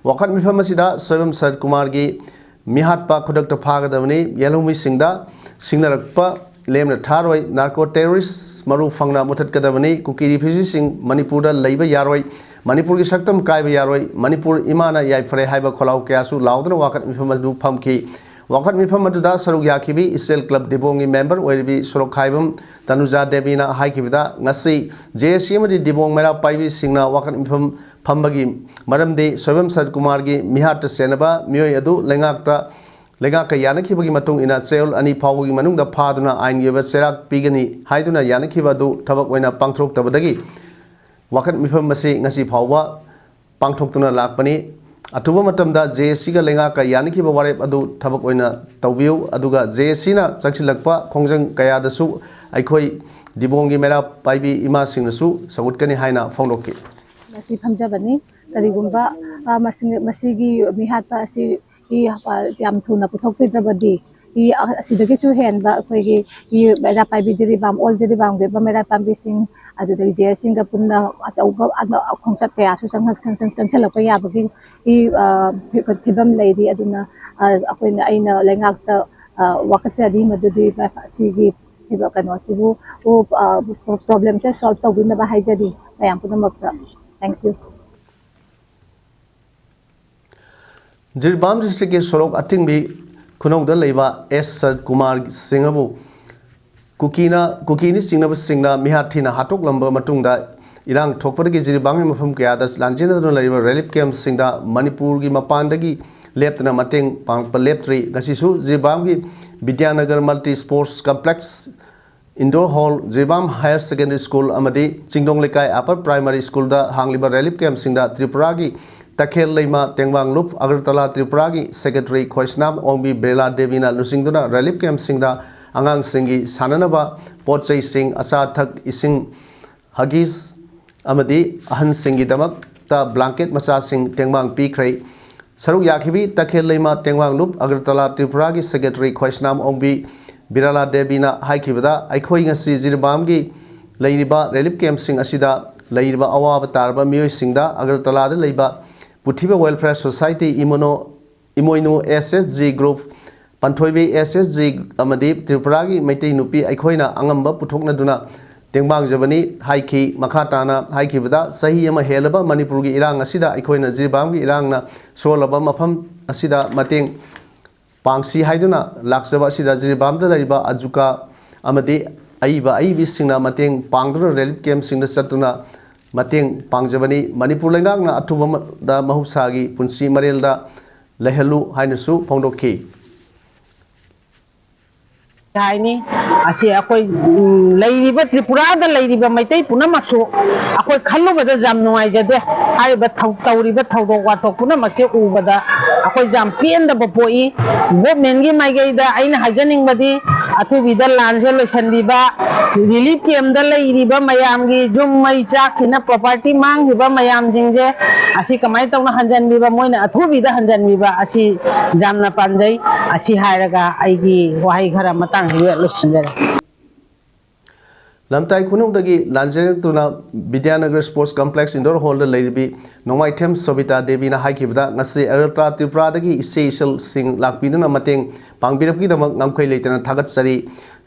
ꯋꯥꯀꯠ ꯃꯤꯐꯝ ꯑꯁꯤꯗ ꯁꯣꯏꯕꯝ ꯁꯔꯠ ꯀꯨꯃꯥꯔꯒꯤ ꯃꯤꯍꯥꯠꯄ ꯈꯨꯗꯛꯇ ꯐꯥꯒꯗꯕꯅꯤ, ꯌꯦꯜꯍꯧꯃꯤꯁꯤꯡꯗ ꯁꯤꯡꯅꯔꯛꯄ ꯂꯦꯝꯅ ꯊꯥꯔꯣꯏ, narco terrorist ꯃꯔꯨ ꯐꯪꯅ ꯃꯨꯊꯠꯀꯗꯕꯅꯤ, ꯀꯨꯀꯤ refugeeꯁꯤꯡ ꯃꯅꯤꯄꯨꯔꯗ ꯂꯩꯕ ꯌꯥꯔꯣꯏ, ꯃꯅꯤꯄꯨꯔꯒꯤ ꯁꯛꯇꯝ ꯀꯥꯏꯕ ꯌꯥꯔꯣꯏ, ꯃꯅꯤꯄꯨꯔ ꯏꯃꯥꯅ ꯌꯥꯏꯐꯔꯦ ꯍꯥꯏꯕ ꯈꯣꯜꯂꯥꯎ ꯀꯌꯥꯁꯨ ꯂꯥꯎꯗꯨꯅ ꯋꯥꯀꯠ ꯃꯤꯐꯝ ꯑꯗꯨ ꯐꯝꯈꯤ꯫ ꯋꯥꯀꯠ ꯃꯤꯐꯝ ꯑꯗꯨꯗ ꯁꯔꯨꯛ ꯌꯥꯈꯤꯕꯤ ꯏꯆꯦꯜ ꯀ꯭ꯂꯕ ꯗꯤꯕꯣꯡꯒꯤ ꯃꯦꯝꯕꯔ ꯑꯣꯏꯔꯤꯕꯤ ꯁꯣꯔꯣꯛꯈꯥꯏꯕꯝ ꯇꯅꯨꯖꯥ ꯗꯦꯕꯤꯅ ꯍꯥꯏꯈꯤꯕꯗ, ꯉꯁꯤ J A C ꯑꯃꯗꯤ ꯗꯤꯕꯣꯡ ꯃꯩꯔꯥ ꯄꯥꯏꯕꯤꯁꯤꯡꯅ ꯋꯥꯀꯠ ꯃꯤꯐꯝ ꯐꯝꯕꯒꯤ ꯃꯔꯝꯗꯤ ꯁꯣꯏꯕꯝ ꯁꯔꯠ ꯀꯨꯃꯥꯔꯒꯤ ꯃꯤꯍꯥꯠꯇ ꯆꯦꯟꯅꯕ ꯃꯤꯑꯣꯏ ꯑꯗꯨ ꯂꯩꯉꯥꯛꯇ, ꯂꯩꯉꯥꯛꯀ ꯌꯥꯅꯈꯤꯕꯒꯤ ꯃꯇꯨꯡ ꯏꯟꯅ ꯆꯌꯣꯜ ꯑꯅꯤ ꯐꯥꯎꯕꯒꯤ ꯃꯅꯨꯡꯗ ꯐꯥꯗꯨꯅ ꯑꯥꯏꯟꯒꯤ ꯑꯣꯏꯕ ꯆꯩꯔꯥꯛ ꯄꯤꯒꯅꯤ ꯍꯥꯏꯗꯨꯅ ꯌꯥꯅꯈꯤꯕ ꯑꯗꯨ ꯊꯕꯛ ꯑꯣꯏꯅ ꯄꯥꯡꯊꯣꯔꯛꯇꯕꯗꯒꯤ ꯋꯥꯀꯠ ꯃꯤꯐꯝ ꯑꯁꯤ ꯉꯁꯤ ꯐꯥꯎꯕ ꯄꯥꯡꯊꯣꯛꯇꯨꯅ ꯂꯥꯛꯄꯅꯤ꯫ ꯑꯊꯨꯕ ꯃꯇꯝꯗ J A Cꯒ ꯂꯩꯉꯥꯛꯀ ꯌꯥꯅꯈꯤꯕ ꯋꯥꯔꯦꯞ ꯑꯗꯨ ꯊꯕꯛ ꯑꯣꯏꯅ ꯇꯧꯕꯤꯌꯨ, ꯑꯗꯨꯒ J A Cꯅ ꯆꯪꯁꯤꯜꯂꯛꯄ ꯈꯣꯡꯖꯪ ꯀꯌꯥꯗꯁꯨ ꯑꯩꯈꯣꯏ ꯗꯤꯕꯣꯡꯒꯤ ꯃꯩꯔꯥ ꯄꯥꯏꯕꯤ ꯏꯃꯥꯁꯤꯡꯅꯁꯨ ꯁꯧꯒꯠꯀꯅꯤ ꯍꯥꯏꯅ ꯐꯣꯡꯗꯣꯛꯈꯤ꯫ ꯃꯁꯤ ꯐꯝꯖꯕꯅꯤ꯫ ꯀꯔꯤꯒꯨꯝꯕ, ꯑ, ꯃꯁꯤ, ꯃꯁꯤꯒꯤ ꯃꯤꯍꯥꯠꯄ ꯑꯁꯤ ꯏ, ꯑ, ꯌꯥꯝ ꯊꯨꯅ ꯄꯨꯊꯣꯛꯄꯤꯗ꯭ꯔꯕꯗꯤ, ꯏ, ꯑ, ꯑꯁꯤꯗꯒꯤꯁꯨ ꯍꯦꯟꯕ ꯑꯩꯈꯣꯏꯒꯤ ꯏ ꯃꯩꯔꯥ ꯄꯥꯏꯕꯤ ꯖꯤꯔꯤꯕꯥꯝ, ꯑꯣꯜ ꯖꯤꯔꯤꯕꯥꯝꯒꯤ ꯑꯣꯏꯕ ꯃꯩꯔꯥ ꯄꯥꯏꯕꯤꯁꯤꯡ, ꯑꯗꯨꯗꯒꯤ J A Cꯒ ꯄꯨꯟꯅ ꯑꯆꯧꯕ ꯑꯅ-, ꯈꯣꯡꯆꯠ ꯀꯌꯥꯁꯨ ꯆꯪꯍꯟ-, ꯆꯪ-, ꯆꯪ-, ꯆꯪꯁꯤꯜꯂꯛꯄ ꯌꯥꯕꯒꯤ ꯏ, ꯑ, ꯐꯤ-, ꯐꯤꯕꯝ ꯂꯩꯔꯤ꯫ ꯑꯗꯨꯅ, ꯑ, ꯑꯩꯈꯣꯏꯅ, ꯑꯩꯅ ꯂꯩꯉꯥꯛꯇ, ꯑ, ꯋꯥꯀꯠꯆꯔꯤ, ꯃꯗꯨꯗꯤ ꯑꯁꯤꯒꯤ ꯐꯤꯕ-, ꯀꯩꯅꯣꯁꯤꯕꯨ, ꯑ, problemꯁꯦ solve ꯇꯧꯕꯤꯅꯕ ꯍꯥꯏꯖꯔꯤ ꯃꯌꯥꯝ ꯄꯨꯝꯅꯃꯛꯇ꯫ Thank you꯫ ꯖꯤꯔꯤꯕꯥꯝ districtꯀꯤ ꯁꯣꯔꯣꯛ ꯑꯇꯤꯡꯕꯤ ꯈꯨꯅꯧꯗ ꯂꯩꯕ ꯑꯦꯁ ꯁꯔꯠ ꯀꯨꯃꯥꯔ ꯁꯤꯡꯍꯕꯨ ꯀꯨꯀꯤꯅ, ꯀꯨꯀꯤꯅꯤ ꯆꯤꯡꯅꯕꯁꯤꯡꯅ ꯃꯤꯍꯥꯠ ꯊꯤꯅ ꯍꯥꯠꯇꯣꯛꯂꯝꯕ ꯃꯇꯨꯡꯗ ꯏꯔꯥꯡ ꯊꯣꯛꯄꯗꯒꯤ ꯖꯤꯔꯤꯕꯥꯝꯒꯤ ꯃꯐꯝ ꯀꯌꯥꯗ ꯂꯥꯟꯖꯦꯟꯅꯗꯨꯅ ꯂꯩꯔꯤꯕ relief campꯁꯤꯡꯗ ꯃꯅꯤꯄꯨꯔꯒꯤ ꯃꯄꯥꯟꯗꯒꯤ ꯂꯦꯞꯇꯅ ꯃꯇꯦꯡ ꯄꯥꯡꯂꯛꯄ ꯂꯦꯞꯇ꯭ꯔꯤ꯫ ꯉꯁꯤꯁꯨ ꯖꯤꯔꯤꯕꯥꯝꯒꯤ ꯕꯤꯗ꯭ꯌꯥꯅꯒꯔ multi sports complex Indoor Hall, Jiribam Higher Secondary School ꯑꯃꯗꯤ ꯆꯤꯡꯗꯣꯡ ꯂꯩꯀꯥꯏ Upper Primary Schoolꯗ ꯍꯥꯡꯂꯤꯕ relief campꯁꯤꯡꯗ ꯇ꯭ꯔꯤꯄꯨꯔꯥꯒꯤ ꯇꯈꯦꯜ ꯂꯩꯃ ꯇꯦꯡꯕꯥꯡ ꯂꯨꯞ ꯑꯒꯔꯇꯂꯥ ꯇ꯭ꯔꯤꯄꯨꯔꯥꯒꯤ Secretary ꯈ꯭ꯋꯥꯏꯁꯅꯥꯝ ꯑꯣꯡꯕꯤ ꯕꯤꯔꯂꯥ ꯗꯦꯕꯤꯅ ꯂꯨꯆꯤꯡꯗꯨꯅ relief campꯁꯤꯡꯗ ꯑꯉꯥꯡꯁꯤꯡꯒꯤ ꯁꯥꯟꯅꯅꯕ ꯄꯣꯠ ꯆꯩꯁꯤꯡ, ꯑꯆꯥ ꯑꯊꯛ, ꯏꯁꯤꯡ, Huggies ꯑꯃꯗꯤ ꯑꯍꯟꯁꯤꯡꯒꯤꯗꯃꯛꯇ blanket ꯃꯆꯥꯁꯤꯡ ꯇꯦꯡꯕꯥꯡ ꯄꯤꯈ꯭ꯔꯦ꯫ ꯁꯔꯨꯛ ꯌꯥꯈꯤꯕꯤ ꯇꯈꯦꯜ ꯂꯩꯃ ꯇꯦꯡꯕꯥꯡ ꯂꯨꯞ ꯑꯒꯔꯇꯂꯥ ꯇ꯭ꯔꯤꯄꯨꯔꯥꯒꯤ Secretary ꯈ꯭ꯋꯥꯏꯁꯅꯥꯝ ꯑꯣꯡꯕꯤ ꯕꯤꯔꯂꯥ ꯗꯦꯕꯤꯅ ꯍꯥꯏꯈꯤꯕꯗ, ꯑꯩꯈꯣꯏ ꯉꯁꯤ ꯖꯤꯔꯤꯕꯥꯝꯒꯤ ꯂꯩꯔꯤꯕ relief campꯁꯤꯡ ꯑꯁꯤꯗ ꯂꯩꯔꯤꯕ ꯑꯋꯥꯕ ꯇꯥꯔꯕ ꯃꯤꯑꯣꯏꯁꯤꯡꯗ ꯑꯒꯔꯇꯂꯥꯗ ꯂꯩꯕ ꯄꯨꯊꯤꯕ Welfare Society, ꯏꯃꯣꯅꯣ ꯏꯃꯣꯏꯅꯨ S S G group, ꯄꯟꯊꯣꯏꯕꯤ S S G ꯑꯃꯗꯤ ꯇ꯭ꯔꯤꯄꯨꯔꯥꯒꯤ ꯃꯩꯇꯩ ꯅꯨꯄꯤ ꯑꯩꯈꯣꯏꯅ ꯑꯉꯝꯕ ꯄꯨꯊꯣꯛꯅꯗꯨꯅ ꯇꯦꯡꯕꯥꯡꯖꯕꯅꯤ ꯍꯥꯏꯈꯤ꯫ ꯃꯈꯥ ꯇꯥꯅ ꯍꯥꯏꯈꯤꯕꯗ, ꯆꯍꯤ ꯑꯃ ꯍꯦꯜꯂꯕ ꯃꯅꯤꯄꯨꯔꯒꯤ ꯏꯔꯥꯡ ꯑꯁꯤꯗ ꯑꯩꯈꯣꯏꯅ ꯖꯤꯔꯤꯕꯥꯝꯒꯤ ꯏꯔꯥꯡꯅ ꯁꯣꯜꯂꯕ ꯃꯐꯝ ꯑꯁꯤꯗ ꯃꯇꯦꯡ ꯄꯥꯡꯁꯤ ꯍꯥꯏꯗꯨꯅ ꯂꯥꯛꯆꯕ ꯑꯁꯤꯗ ꯖꯤꯔꯤꯕꯥꯝꯗ ꯂꯩꯔꯤꯕ ꯑꯖꯨꯀꯥ ꯑꯃꯗꯤ ꯑꯏꯕ ꯑꯏꯕꯤꯁꯤꯡꯅ ꯃꯇꯦꯡ ꯄꯥꯡꯗꯨꯅ relief campꯁꯤꯡꯗ ꯆꯠꯇꯨꯅ ꯃꯇꯦꯡ ꯄꯥꯡꯖꯕꯅꯤ꯫ ꯃꯅꯤꯄꯨꯔ ꯂꯩꯉꯥꯛꯅ ꯑꯊꯨꯕꯗ ꯃꯍꯧꯁꯥꯒꯤ ꯄꯨꯟꯁꯤ ꯃꯔꯦꯜꯗ ꯂꯩꯍꯜꯂꯨ ꯍꯥꯏꯅꯁꯨ ꯐꯣꯡꯗꯣꯛꯈꯤ꯫ ꯍꯥꯏꯅꯤ꯫ ꯑꯁꯤ ꯑꯩꯈꯣꯏ, ꯎꯝ, ꯂꯩꯔꯤꯕ ꯇ꯭ꯔꯤꯄꯨꯔꯥꯗ ꯂꯩꯔꯤꯕ ꯃꯩꯇꯩ ꯄꯨꯝꯅꯃꯛꯁꯨ ꯑꯩꯈꯣꯏ ꯈꯜꯂꯨꯕꯗ ꯌꯥꯝ ꯅꯨꯡꯉꯥꯏꯖꯗꯦ꯫ ꯍꯥꯏꯔꯤꯕ ꯊꯧ-, ꯇꯧꯔꯤꯕ ꯊꯧꯗꯣꯛ ꯋꯥꯊꯣꯛ ꯄꯨꯝꯅꯃꯛꯁꯦ ꯎꯕꯗ ꯑꯩꯈꯣꯏ ꯌꯥꯝ ꯄꯦꯟꯗꯕ ꯄꯣꯛꯏ꯫ Governmentꯀꯤ ꯃꯥꯏꯀꯩꯗ ꯑꯩꯅ ꯍꯥꯏꯖꯅꯤꯡꯕꯗꯤ, ꯑꯊꯨꯕꯤꯗ ꯂꯥꯟꯁꯦ ꯂꯣꯏꯁꯤꯟꯕꯤꯕ, relief campꯇ ꯂꯩꯔꯤꯕ ꯃꯌꯥꯝꯒꯤ ꯌꯨꯝ ꯃꯩ ꯆꯥꯛꯈꯤꯅ property ꯃꯥꯡꯈꯤꯕ ꯃꯌꯥꯝꯁꯤꯡꯁꯦ ꯑꯁꯤ ꯀꯃꯥꯏꯅ ꯇꯧꯅ ꯍꯟꯖꯟꯕꯤꯕ, ꯃꯣꯏꯅ ꯑꯊꯨꯕꯤꯗ ꯍꯟꯖꯟꯕꯤꯕ ꯑꯁꯤ ꯌꯥꯝꯅ ꯄꯥꯝꯖꯩ꯫ ꯑꯁꯤ ꯍꯥꯏꯔꯒ ꯑꯩꯒꯤ ꯋꯥꯍꯩ ꯈꯔ ꯃꯇꯥꯡꯁꯤꯗ ꯂꯣꯏꯁꯤꯟꯖꯔꯦ꯫ ꯂꯝꯇꯥꯏ ꯈꯨꯅꯧꯗꯒꯤ ꯂꯥꯟꯖꯦꯟꯂꯛꯇꯨꯅ ꯕꯤꯗ꯭ꯌꯥꯅꯒꯔ Sports Complex Indoor Hallꯗ ꯂꯩꯔꯤꯕꯤ ꯅꯣꯡꯃꯥꯏꯊꯦꯝ ꯁꯣꯕꯤꯇꯥ ꯗꯦꯕꯤꯅ ꯍꯥꯏꯈꯤꯕꯗ, ꯉꯁꯤ ꯑꯒꯔꯇꯂꯥ ꯇ꯭ꯔꯤꯄꯨꯔꯥꯗꯒꯤ ꯏꯆꯦ ꯏꯆꯜꯁꯤꯡ ꯂꯥꯛꯄꯤꯗꯨꯅ ꯃꯇꯦꯡ ꯄꯥꯡꯕꯤꯔꯛꯄꯒꯤꯗꯃꯛ ꯉꯝꯈꯩ ꯂꯩꯇꯅ ꯊꯥꯒꯠꯆꯔꯤ꯫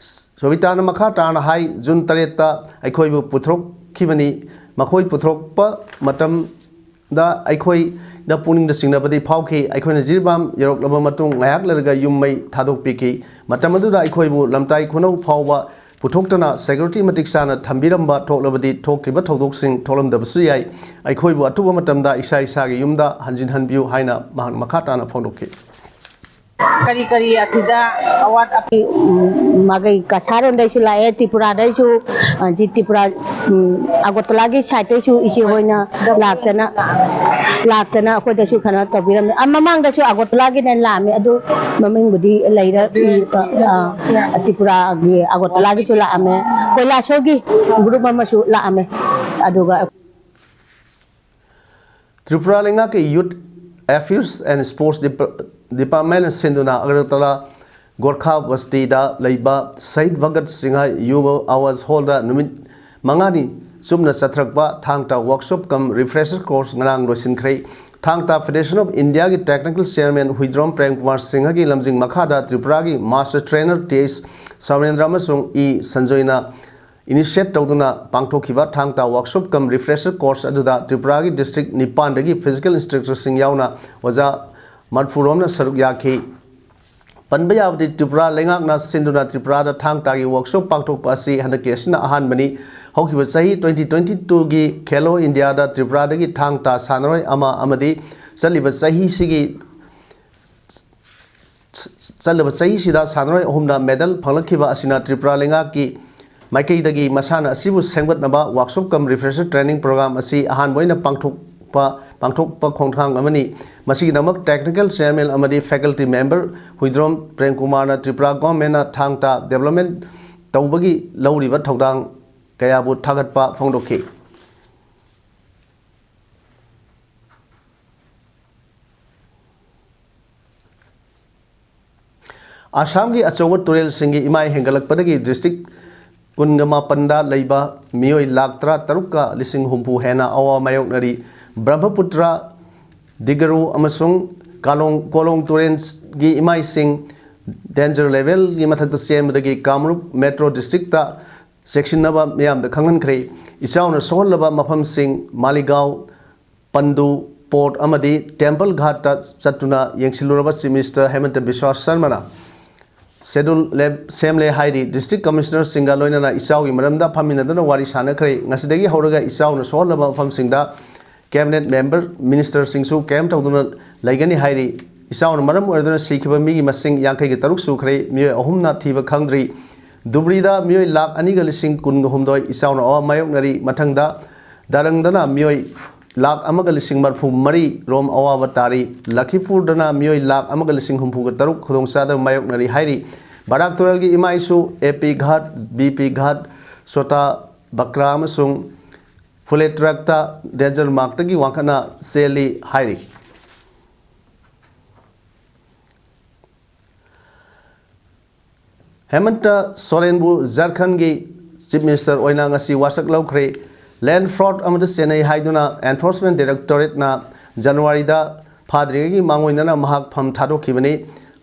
ꯁꯣꯕꯤꯇꯥꯅ ꯃꯈꯥ ꯇꯥꯅ ꯍꯥꯏ, ꯖꯨꯟ ꯇꯔꯦꯠꯇ ꯑꯩꯈꯣꯏꯕꯨ ꯄꯨꯊꯣꯔꯛꯈꯤꯕꯅꯤ꯫ ꯃꯈꯣꯏ ꯄꯨꯊꯣꯔꯛꯄ ꯃꯇꯝꯗ ꯑꯩꯈꯣꯏꯗ ꯄꯨꯛꯅꯤꯡꯗ ꯆꯤꯡꯅꯕꯗꯤ ꯐꯥꯎꯈꯤ꯫ ꯑꯩꯈꯣꯏꯅ ꯖꯤꯔꯤꯕꯥꯝ ꯌꯧꯔꯛꯂꯕ ꯃꯇꯨꯡ ꯉꯥꯏꯍꯥꯛ ꯂꯩꯔꯒ ꯌꯨꯝ ꯃꯩ ꯊꯥꯗꯣꯛꯄꯤꯈꯤ꯫ ꯃꯇꯝ ꯑꯗꯨꯗ ꯑꯩꯈꯣꯏꯕꯨ ꯂꯝꯇꯥꯏ ꯈꯨꯅꯧ ꯐꯥꯎꯕ ꯄꯨꯊꯣꯛꯇꯅ security ꯃꯇꯤꯛ ꯆꯥꯅ ꯊꯝꯕꯤꯔꯝꯕ ꯊꯣꯛꯂꯕꯗꯤ ꯊꯣꯛꯈꯤꯕ ꯊꯧꯗꯣꯛꯁꯤꯡ ꯊꯣꯛꯂꯝꯗꯕꯁꯨ ꯌꯥꯏ꯫ ꯑꯩꯈꯣꯏꯕꯨ ꯑꯊꯨꯕ ꯃꯇꯝꯗ ꯏꯁꯥ ꯏꯁꯥꯒꯤ ꯌꯨꯝꯗ ꯍꯟꯖꯤꯟꯍꯟꯕꯤꯌꯨ ꯍꯥꯏꯅ ꯃꯍꯥꯛꯅ ꯃꯈꯥ ꯇꯥꯅ ꯐꯣꯡꯗꯣꯛꯈꯤ꯫ ꯀꯔꯤ ꯀꯔꯤ ꯑꯁꯤꯗ ꯑꯋꯥꯠ ꯑꯄꯤ, ꯎꯝ, ꯃꯥꯒꯩ ꯀꯁꯥꯔꯣꯝꯗꯩꯁꯨ ꯂꯥꯛꯑꯦ, ꯇ꯭ꯔꯤꯄꯨꯔꯥꯗꯩꯁꯨ, ꯑ, ꯖꯤ ꯇ꯭ꯔꯤꯄꯨꯔꯥ, ꯎꯝ, ꯑꯒꯣꯇꯂꯥꯒꯤ ꯁꯥꯏꯠꯇꯩꯁꯨ ꯏꯆꯦ ꯍꯣꯏꯅ ꯂꯥꯛꯇꯅ, ꯂꯥꯛꯇꯅ ꯑꯩꯈꯣꯏꯗꯁꯨ ꯀꯩꯅꯣ ꯇꯧꯕꯤꯔꯝꯃꯦ꯫ ꯑ, ꯃꯃꯥꯡꯗꯁꯨ ꯑꯒꯣꯇꯂꯥꯒꯤꯅ ꯂꯥꯛꯑꯝꯃꯦ, ꯑꯗꯨ ꯃꯃꯤꯡꯕꯨꯗꯤ ꯂꯩꯔ, ꯎꯝ, ꯑ, ꯇ꯭ꯔꯤꯄꯨꯔꯥꯒꯤ ꯑꯒꯣꯇꯂꯥꯒꯤꯁꯨ ꯂꯥꯛꯑꯝꯃꯦ, ꯀꯣꯏꯂꯥꯁꯣꯔꯒꯤ ꯒ꯭ꯔꯨꯞ ꯑꯃꯁꯨ ꯂꯥꯛꯑꯝꯃꯦ꯫ ꯑꯗꯨꯒ ꯇ꯭ꯔꯤꯄꯨꯔꯥ ꯂꯩꯉꯥꯛꯀꯤ Youth Affairs and Sports Dep-, Department ꯁꯤꯟꯗꯨꯅ ꯑꯒꯔꯇꯂꯥ ꯒꯣꯔꯈꯥ ꯕꯁꯇꯤꯗ ꯂꯩꯕ ꯁꯍꯤꯗ ꯚꯒꯠ ꯁꯤꯡꯍ ꯌꯨꯕ ꯑꯋꯥꯖ ꯍꯣꯜꯗ ꯅꯨꯃꯤꯠ ꯃꯉꯥꯅꯤ ꯆꯨꯞꯅ ꯆꯠꯊꯔꯛꯄ ꯊꯥꯡ ꯇꯥ workshop cum refresher course ꯉꯔꯥꯡ ꯂꯣꯏꯁꯤꯟꯈ꯭ꯔꯦ꯫ ꯊꯥꯡ ꯇꯥ Federation of Indiaꯒꯤ technical chairman Huidrom Prem Kumar ꯁꯤꯡꯍꯒꯤ ꯂꯝꯖꯤꯡ ꯃꯈꯥꯗ ꯇ꯭ꯔꯤꯄꯨꯔꯥꯒꯤ master trainer ꯇꯤ ꯑꯦꯁ ꯁꯃꯔꯦꯟꯗ꯭ꯔ ꯑꯃꯁꯨꯡ ꯏ ꯁꯟꯖꯣꯏꯅ initiate ꯇꯧꯗꯨꯅ ꯄꯥꯡꯊꯣꯛꯈꯤꯕ ꯊꯥꯡ ꯇꯥ workshop cum refresher course ꯑꯗꯨꯗ ꯇ꯭ꯔꯤꯄꯨꯔꯥꯒꯤ district ꯅꯤꯄꯥꯟꯗꯒꯤ physical instructorꯁꯤꯡ ꯌꯥꯎꯅ ꯑꯣꯖꯥ ꯃꯔꯐꯨꯔꯣꯝꯅ ꯁꯔꯨꯛ ꯌꯥꯈꯤ꯫ ꯄꯟꯕ ꯌꯥꯕꯗꯤ ꯇ꯭ꯔꯤꯄꯨꯔꯥ ꯂꯩꯉꯥꯛꯅ ꯁꯤꯟꯗꯨꯅ ꯇ꯭ꯔꯤꯄꯨꯔꯥꯗ ꯊꯥꯡ ꯇꯥꯒꯤ workshop ꯄꯥꯡꯊꯣꯛꯄ ꯑꯁꯤ ꯍꯟꯗꯛꯀꯤ ꯑꯁꯤꯅ ꯑꯍꯥꯟꯕꯅꯤ꯫ ꯍꯧꯈꯤꯕ ꯆꯍꯤ twenty twenty twoꯒꯤ ꯈꯦꯂꯣ ꯏꯟꯗꯤꯌꯥꯗ ꯇ꯭ꯔꯤꯄꯨꯔꯥꯗꯒꯤ ꯊꯥꯡ ꯇꯥ ꯁꯥꯟꯅꯔꯣꯏ ꯑꯃ ꯑꯃꯗꯤ ꯆꯠꯂꯤꯕ ꯆꯍꯤꯁꯤꯒꯤ ꯆꯠꯂꯤꯕ ꯆꯍꯤꯁꯤꯗ ꯁꯥꯟꯅꯔꯣꯏ ꯑꯍꯨꯝꯅ medal ꯐꯪꯂꯛꯈꯤꯕ ꯑꯁꯤꯅ ꯇ꯭ꯔꯤꯄꯨꯔꯥ ꯂꯩꯉꯥꯛꯀꯤ ꯃꯥꯏꯀꯩꯗꯒꯤ ꯃꯁꯥꯟꯅ ꯑꯁꯤꯕꯨ ꯁꯦꯝꯒꯠꯅꯕ workshop cum refresher training program ꯑꯁꯤ ꯑꯍꯥꯟꯕ ꯑꯣꯏꯅ ꯄꯥꯡꯊꯣꯛꯄ, ꯄꯥꯡꯊꯣꯛꯄ ꯈꯣꯡꯊꯥꯡ ꯑꯃꯅꯤ꯫ ꯃꯁꯤꯒꯤꯗꯃꯛ technical chairman ꯑꯃꯗꯤ faculty member ꯍꯨꯏꯗ꯭ꯔꯣꯝ ꯄ꯭ꯔꯦꯝꯀꯨꯃꯥꯔꯅ ꯇ꯭ꯔꯤꯄꯨꯔꯥ governmentꯅ ꯊꯥꯡ ꯇꯥ development ꯇꯧꯕꯒꯤ ꯂꯧꯔꯤꯕ ꯊꯧꯗꯥꯡ ꯀꯌꯥꯕꯨ ꯊꯥꯒꯠꯄ ꯐꯣꯡꯗꯣꯛꯈꯤ꯫ ꯑꯁꯥꯝꯒꯤ ꯑꯆꯧꯕ ꯇꯨꯔꯦꯜꯁꯤꯡꯒꯤ ꯏꯃꯥꯏ ꯍꯦꯟꯒꯠꯂꯛꯄꯗꯒꯤ district ꯀꯨꯟꯒ ꯃꯥꯄꯟꯗ ꯂꯩꯕ ꯃꯤꯑꯣꯏ ꯂꯥꯈ ꯇꯔꯥ ꯇꯔꯨꯛꯀ ꯂꯤꯁꯤꯡ ꯍꯨꯝꯐꯨ ꯍꯦꯟꯅ ꯑꯋꯥꯕ ꯃꯥꯌꯣꯛꯅꯔꯤ꯫ ꯕ꯭ꯔꯍ꯭ꯃꯄꯨꯇ꯭ꯔ, ꯗꯤꯒꯔꯨ ꯑꯃꯁꯨꯡ ꯀꯥꯂꯣꯡ, ꯀꯣꯂꯣꯡ ꯇꯨꯔꯦꯜꯒꯤ ꯏꯃꯥꯏꯁꯤꯡ danger levelꯒꯤ ꯃꯊꯛꯇ ꯆꯦꯟꯕꯗꯒꯤ ꯀꯥꯃꯔꯨꯞ metro districtꯇ ꯆꯦꯛꯁꯤꯟꯅꯕ ꯃꯤꯌꯥꯝꯗ ꯈꯪꯍꯟꯈ꯭ꯔꯦ꯫ ꯏꯆꯥꯎꯅ ꯁꯣꯛꯍꯜꯂꯕ ꯃꯐꯝꯁꯤꯡ ꯃꯥꯂꯤꯒꯥꯎ, ꯄꯟꯗꯨ, ꯄꯣꯔꯠ ꯑꯃꯗꯤ ꯇꯦꯝꯄꯜ ꯘꯥꯠꯇ ꯆꯠꯇꯨꯅ ꯌꯦꯡꯁꯤꯜꯂꯨꯔꯕ Chief Minister ꯍꯦꯃꯟꯇ ꯕꯤꯁ꯭ꯋꯥ ꯁꯔꯃꯅ schedule ꯂꯦꯞ-, ꯁꯦꯝꯂꯦ ꯍꯥꯏꯔꯤ꯫ District commissionerꯁꯤꯡꯒ ꯂꯣꯏꯅꯅ ꯏꯆꯥꯎꯒꯤ ꯃꯔꯝꯗ ꯐꯝꯃꯤꯟꯅꯗꯨꯅ ꯋꯥꯔꯤ ꯁꯥꯟꯅꯈ꯭ꯔꯦ꯫ ꯉꯁꯤꯗꯒꯤ ꯍꯧꯔꯒ ꯏꯆꯥꯎꯅ ꯁꯣꯛꯍꯜꯂꯕ ꯃꯐꯝꯁꯤꯡꯗ cabinet member, ministerꯁꯤꯡꯁꯨ camp ꯇꯧꯗꯨꯅ ꯂꯩꯒꯅꯤ ꯍꯥꯏꯔꯤ꯫ ꯏꯆꯥꯎꯅ ꯃꯔꯝ ꯑꯣꯏꯔꯗꯨꯅ ꯁꯤꯈꯤꯕ ꯃꯤꯒꯤ ꯃꯁꯤꯡ ꯌꯥꯡꯈꯩꯒ ꯇꯔꯨꯛ ꯁꯨꯈ꯭ꯔꯦ꯫ ꯃꯤꯑꯣꯏ ꯑꯍꯨꯝꯅ ꯊꯤꯕ ꯈꯪꯗ꯭ꯔꯤ꯫ ꯙꯨꯕ꯭ꯔꯤꯗ ꯃꯤꯑꯣꯏ ꯂꯥꯈ ꯑꯅꯤꯒ ꯂꯤꯁꯤꯡ ꯀꯨꯟꯒ ꯍꯨꯝꯗꯣꯏ ꯏꯆꯥꯎꯅ ꯑꯋꯥꯕ ꯃꯥꯌꯣꯛꯅꯔꯤ꯫ ꯃꯊꯪꯗ ꯗꯥꯔꯪꯗꯅ ꯃꯤꯑꯣꯏ ꯂꯥꯈ ꯑꯃꯒ ꯂꯤꯁꯤꯡ ꯃꯔꯤꯐꯨ ꯃꯔꯤ ꯔꯣꯝ ꯑꯋꯥꯕ ꯇꯥꯔꯤ꯫ ꯂꯈꯤꯄꯨꯔꯗꯅ ꯃꯤꯑꯣꯏ ꯂꯥꯈ ꯑꯃꯒ ꯂꯤꯁꯤꯡ ꯍꯨꯝꯐꯨꯒ ꯇꯔꯨꯛ ꯈꯨꯗꯣꯡꯆꯥꯗꯕ ꯃꯥꯌꯣꯛꯅꯔꯤ ꯍꯥꯏꯔꯤ꯫ ꯕꯔꯥꯛ ꯇꯨꯔꯦꯜꯒꯤ ꯏꯃꯥ ꯏꯁꯨ ꯑꯦ ꯄꯤ ꯘꯥꯠ, ꯕꯤ ꯄꯤ ꯘꯥꯠ, ꯁꯣꯇꯥ ꯕꯀ꯭ꯔꯥ ꯑꯃꯁꯨꯡ ꯐꯨꯂꯦꯇ꯭ꯔꯛꯇ ꯗꯦꯟꯖꯔ ꯃꯥꯔꯛꯇꯒꯤ ꯋꯥꯡꯈꯠꯅ ꯆꯦꯜꯂꯤ ꯍꯥꯏꯔꯤ꯫ ꯍꯦꯃꯟꯇ ꯁꯣꯔꯦꯟꯕꯨ ꯖꯔꯈꯟꯒꯤ ꯆꯤꯐ ꯃꯤꯅꯤꯁꯇꯔ ꯑꯣꯏꯅ ꯉꯁꯤ ꯋꯥꯁꯛ ꯂꯧꯈ꯭ꯔꯦ꯫ ꯂꯦꯟ ꯐ꯭ꯔꯣꯗ ꯑꯃꯗ ꯆꯦꯟꯅꯩ ꯍꯥꯏꯗꯨꯅ ꯑꯦꯟꯐꯣꯔꯁꯃꯦꯟ ꯗꯥꯏꯔꯦꯛꯇꯣꯔꯦꯠꯅ ꯖꯅꯋꯥꯔꯤꯗ ꯐꯥꯗ꯭ꯔꯤꯉꯩꯒꯤ ꯃꯥꯡꯑꯣꯏꯅꯅ ꯃꯍꯥꯛ ꯐꯝ ꯊꯥꯗꯣꯛꯈꯤꯕꯅꯤ꯫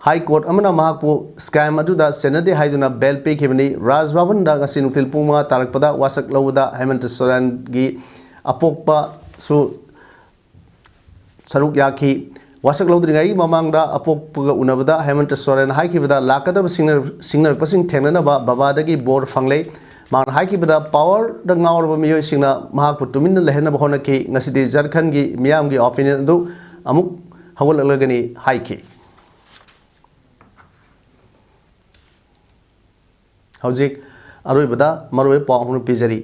ꯍꯥꯏ ꯀꯣꯔꯠ ꯑꯃꯅ ꯃꯍꯥꯛꯄꯨ ꯁ꯭ꯀꯦꯝ ꯑꯗꯨꯗ ꯆꯦꯟꯅꯗꯦ ꯍꯥꯏꯗꯨꯅ ꯕꯦꯜ ꯄꯤꯈꯤꯕꯅꯤ꯫ ꯔꯥꯖ ꯚꯕꯟꯗ ꯉꯁꯤ ꯅꯨꯡꯊꯤꯜ ꯄꯨꯡ ꯃꯉꯥ ꯇꯥꯔꯛꯄꯗ ꯋꯥꯁꯛ ꯂꯧꯕꯗ ꯍꯦꯃꯟꯇ ꯁꯣꯔꯦꯟꯒꯤ ꯑꯄꯣꯛꯄꯁꯨ ꯁꯔꯨꯛ ꯌꯥꯈꯤ꯫ ꯋꯥꯁꯛ ꯂꯧꯗ꯭ꯔꯤꯉꯩꯒꯤ ꯃꯃꯥꯡꯗ ꯑꯄꯣꯛꯄꯒ ꯎꯅꯕꯗ ꯍꯦꯃꯟꯇ ꯁꯣꯔꯦꯟ ꯍꯥꯏꯈꯤꯕꯗ ꯂꯥꯛꯀꯗꯕ ꯁꯤꯡꯅ-, ꯁꯤꯡꯅꯔꯛꯄꯁꯤꯡ ꯊꯦꯡꯅꯅꯕ ꯕꯕꯥꯗꯒꯤ ꯕꯣꯔ ꯐꯪꯂꯦ꯫ ꯃꯥꯅ ꯍꯥꯏꯈꯤꯕꯗ ꯄꯥꯋꯔꯗ ꯉꯥꯎꯔꯕ ꯃꯤꯑꯣꯏꯁꯤꯡꯅ ꯃꯍꯥꯛꯄꯨ ꯇꯨꯃꯤꯟꯅ ꯂꯩꯍꯟꯅꯕ ꯍꯣꯠꯅꯈꯤ꯫ ꯉꯁꯤꯗꯤ ꯖꯔꯈꯟꯒꯤ ꯃꯤꯌꯥꯝꯒꯤ ꯑꯣꯄꯤꯅꯤꯌꯟ ꯑꯗꯨ ꯑꯃꯨꯛ ꯍꯧꯒꯠꯂꯛꯂꯒꯅꯤ ꯍꯥꯏꯈꯤ꯫ ꯍꯧꯖꯤꯛ ꯑꯔꯣꯏꯕꯗ ꯃꯔꯨꯑꯣꯏꯕ ꯄꯥꯎ ꯑꯃ ꯄꯤꯖꯔꯤ꯫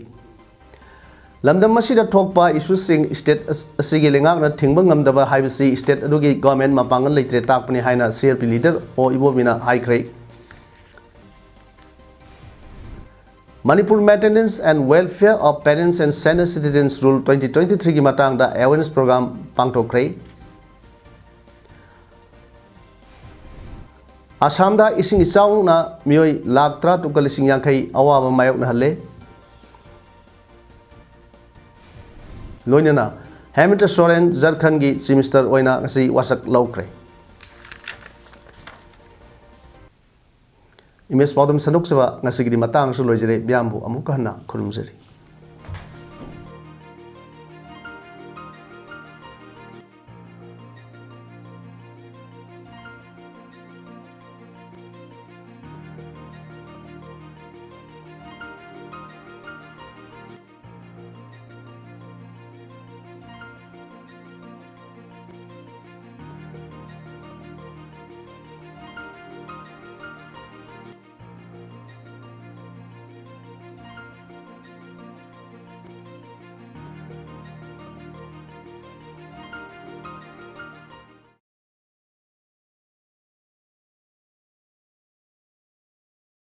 ꯂꯝꯗꯝ ꯑꯁꯤꯗ ꯊꯣꯛꯄ ꯏꯁꯨꯁꯤꯡ ꯁ꯭ꯇꯦꯠ ꯑꯁ-, ꯑꯁꯤꯒꯤ ꯂꯩꯉꯥꯛꯅ ꯊꯤꯡꯕ ꯉꯝꯗꯕ ꯍꯥꯏꯕꯁꯤ ꯁ꯭ꯇꯦꯠ ꯑꯗꯨꯒꯤ ꯒꯣꯔꯃꯦꯟ ꯃꯄꯥꯡꯒꯜ ꯂꯩꯇ꯭ꯔꯦ ꯇꯥꯛꯄꯅꯤ ꯍꯥꯏꯅ ꯁꯤ ꯑꯥꯔ ꯄꯤ ꯂꯤꯗꯔ ꯑꯣ ꯏꯕꯣꯕꯤꯅ ꯍꯥꯏꯈ꯭ꯔꯦ꯫ Manipur Maintenance and Welfare of Parents and Senior Citizens Rule twenty twenty-threeꯒꯤ ꯃꯇꯥꯡꯗ ꯑꯦꯋꯦꯔꯅꯦꯁ ꯄ꯭ꯔꯣꯒ꯭ꯔꯥꯝ ꯄꯥꯡꯊꯣꯛꯈ꯭ꯔꯦ꯫ ꯑꯁꯥꯝꯗ ꯏꯁꯤꯡ ꯏꯆꯥꯎꯅ ꯃꯤꯑꯣꯏ ꯂꯥꯈ ꯇꯔꯥꯇꯔꯨꯛꯀ ꯂꯤꯁꯤꯡ ꯌꯥꯡꯈꯩ ꯑꯋꯥꯕ ꯃꯥꯌꯣꯛꯅꯍꯜꯂꯦ꯫ ꯂꯣꯏꯅꯅ ꯍꯦꯃꯟꯇ ꯁꯣꯔꯦꯟ ꯖꯔꯈꯟꯒꯤ ꯆꯤꯐ ꯃꯤꯅꯤꯁꯇꯔ ꯑꯣꯏꯅ ꯉꯁꯤ ꯋꯥꯁꯛ ꯂꯧꯈ꯭ꯔꯦ꯫ ꯏꯃꯦꯖ ꯄꯥꯎꯗꯝ ꯁꯟꯗꯣꯛꯆꯕ ꯉꯁꯤꯒꯤꯗꯤ ꯃꯇꯥꯡ ꯑꯁꯤꯗ ꯂꯣꯏꯖꯔꯦ꯫ ꯃꯤꯌꯥꯝꯕꯨ ꯑꯃꯨꯛꯀ ꯍꯟꯅ ꯈꯨꯔꯨꯝꯖꯔꯤ꯫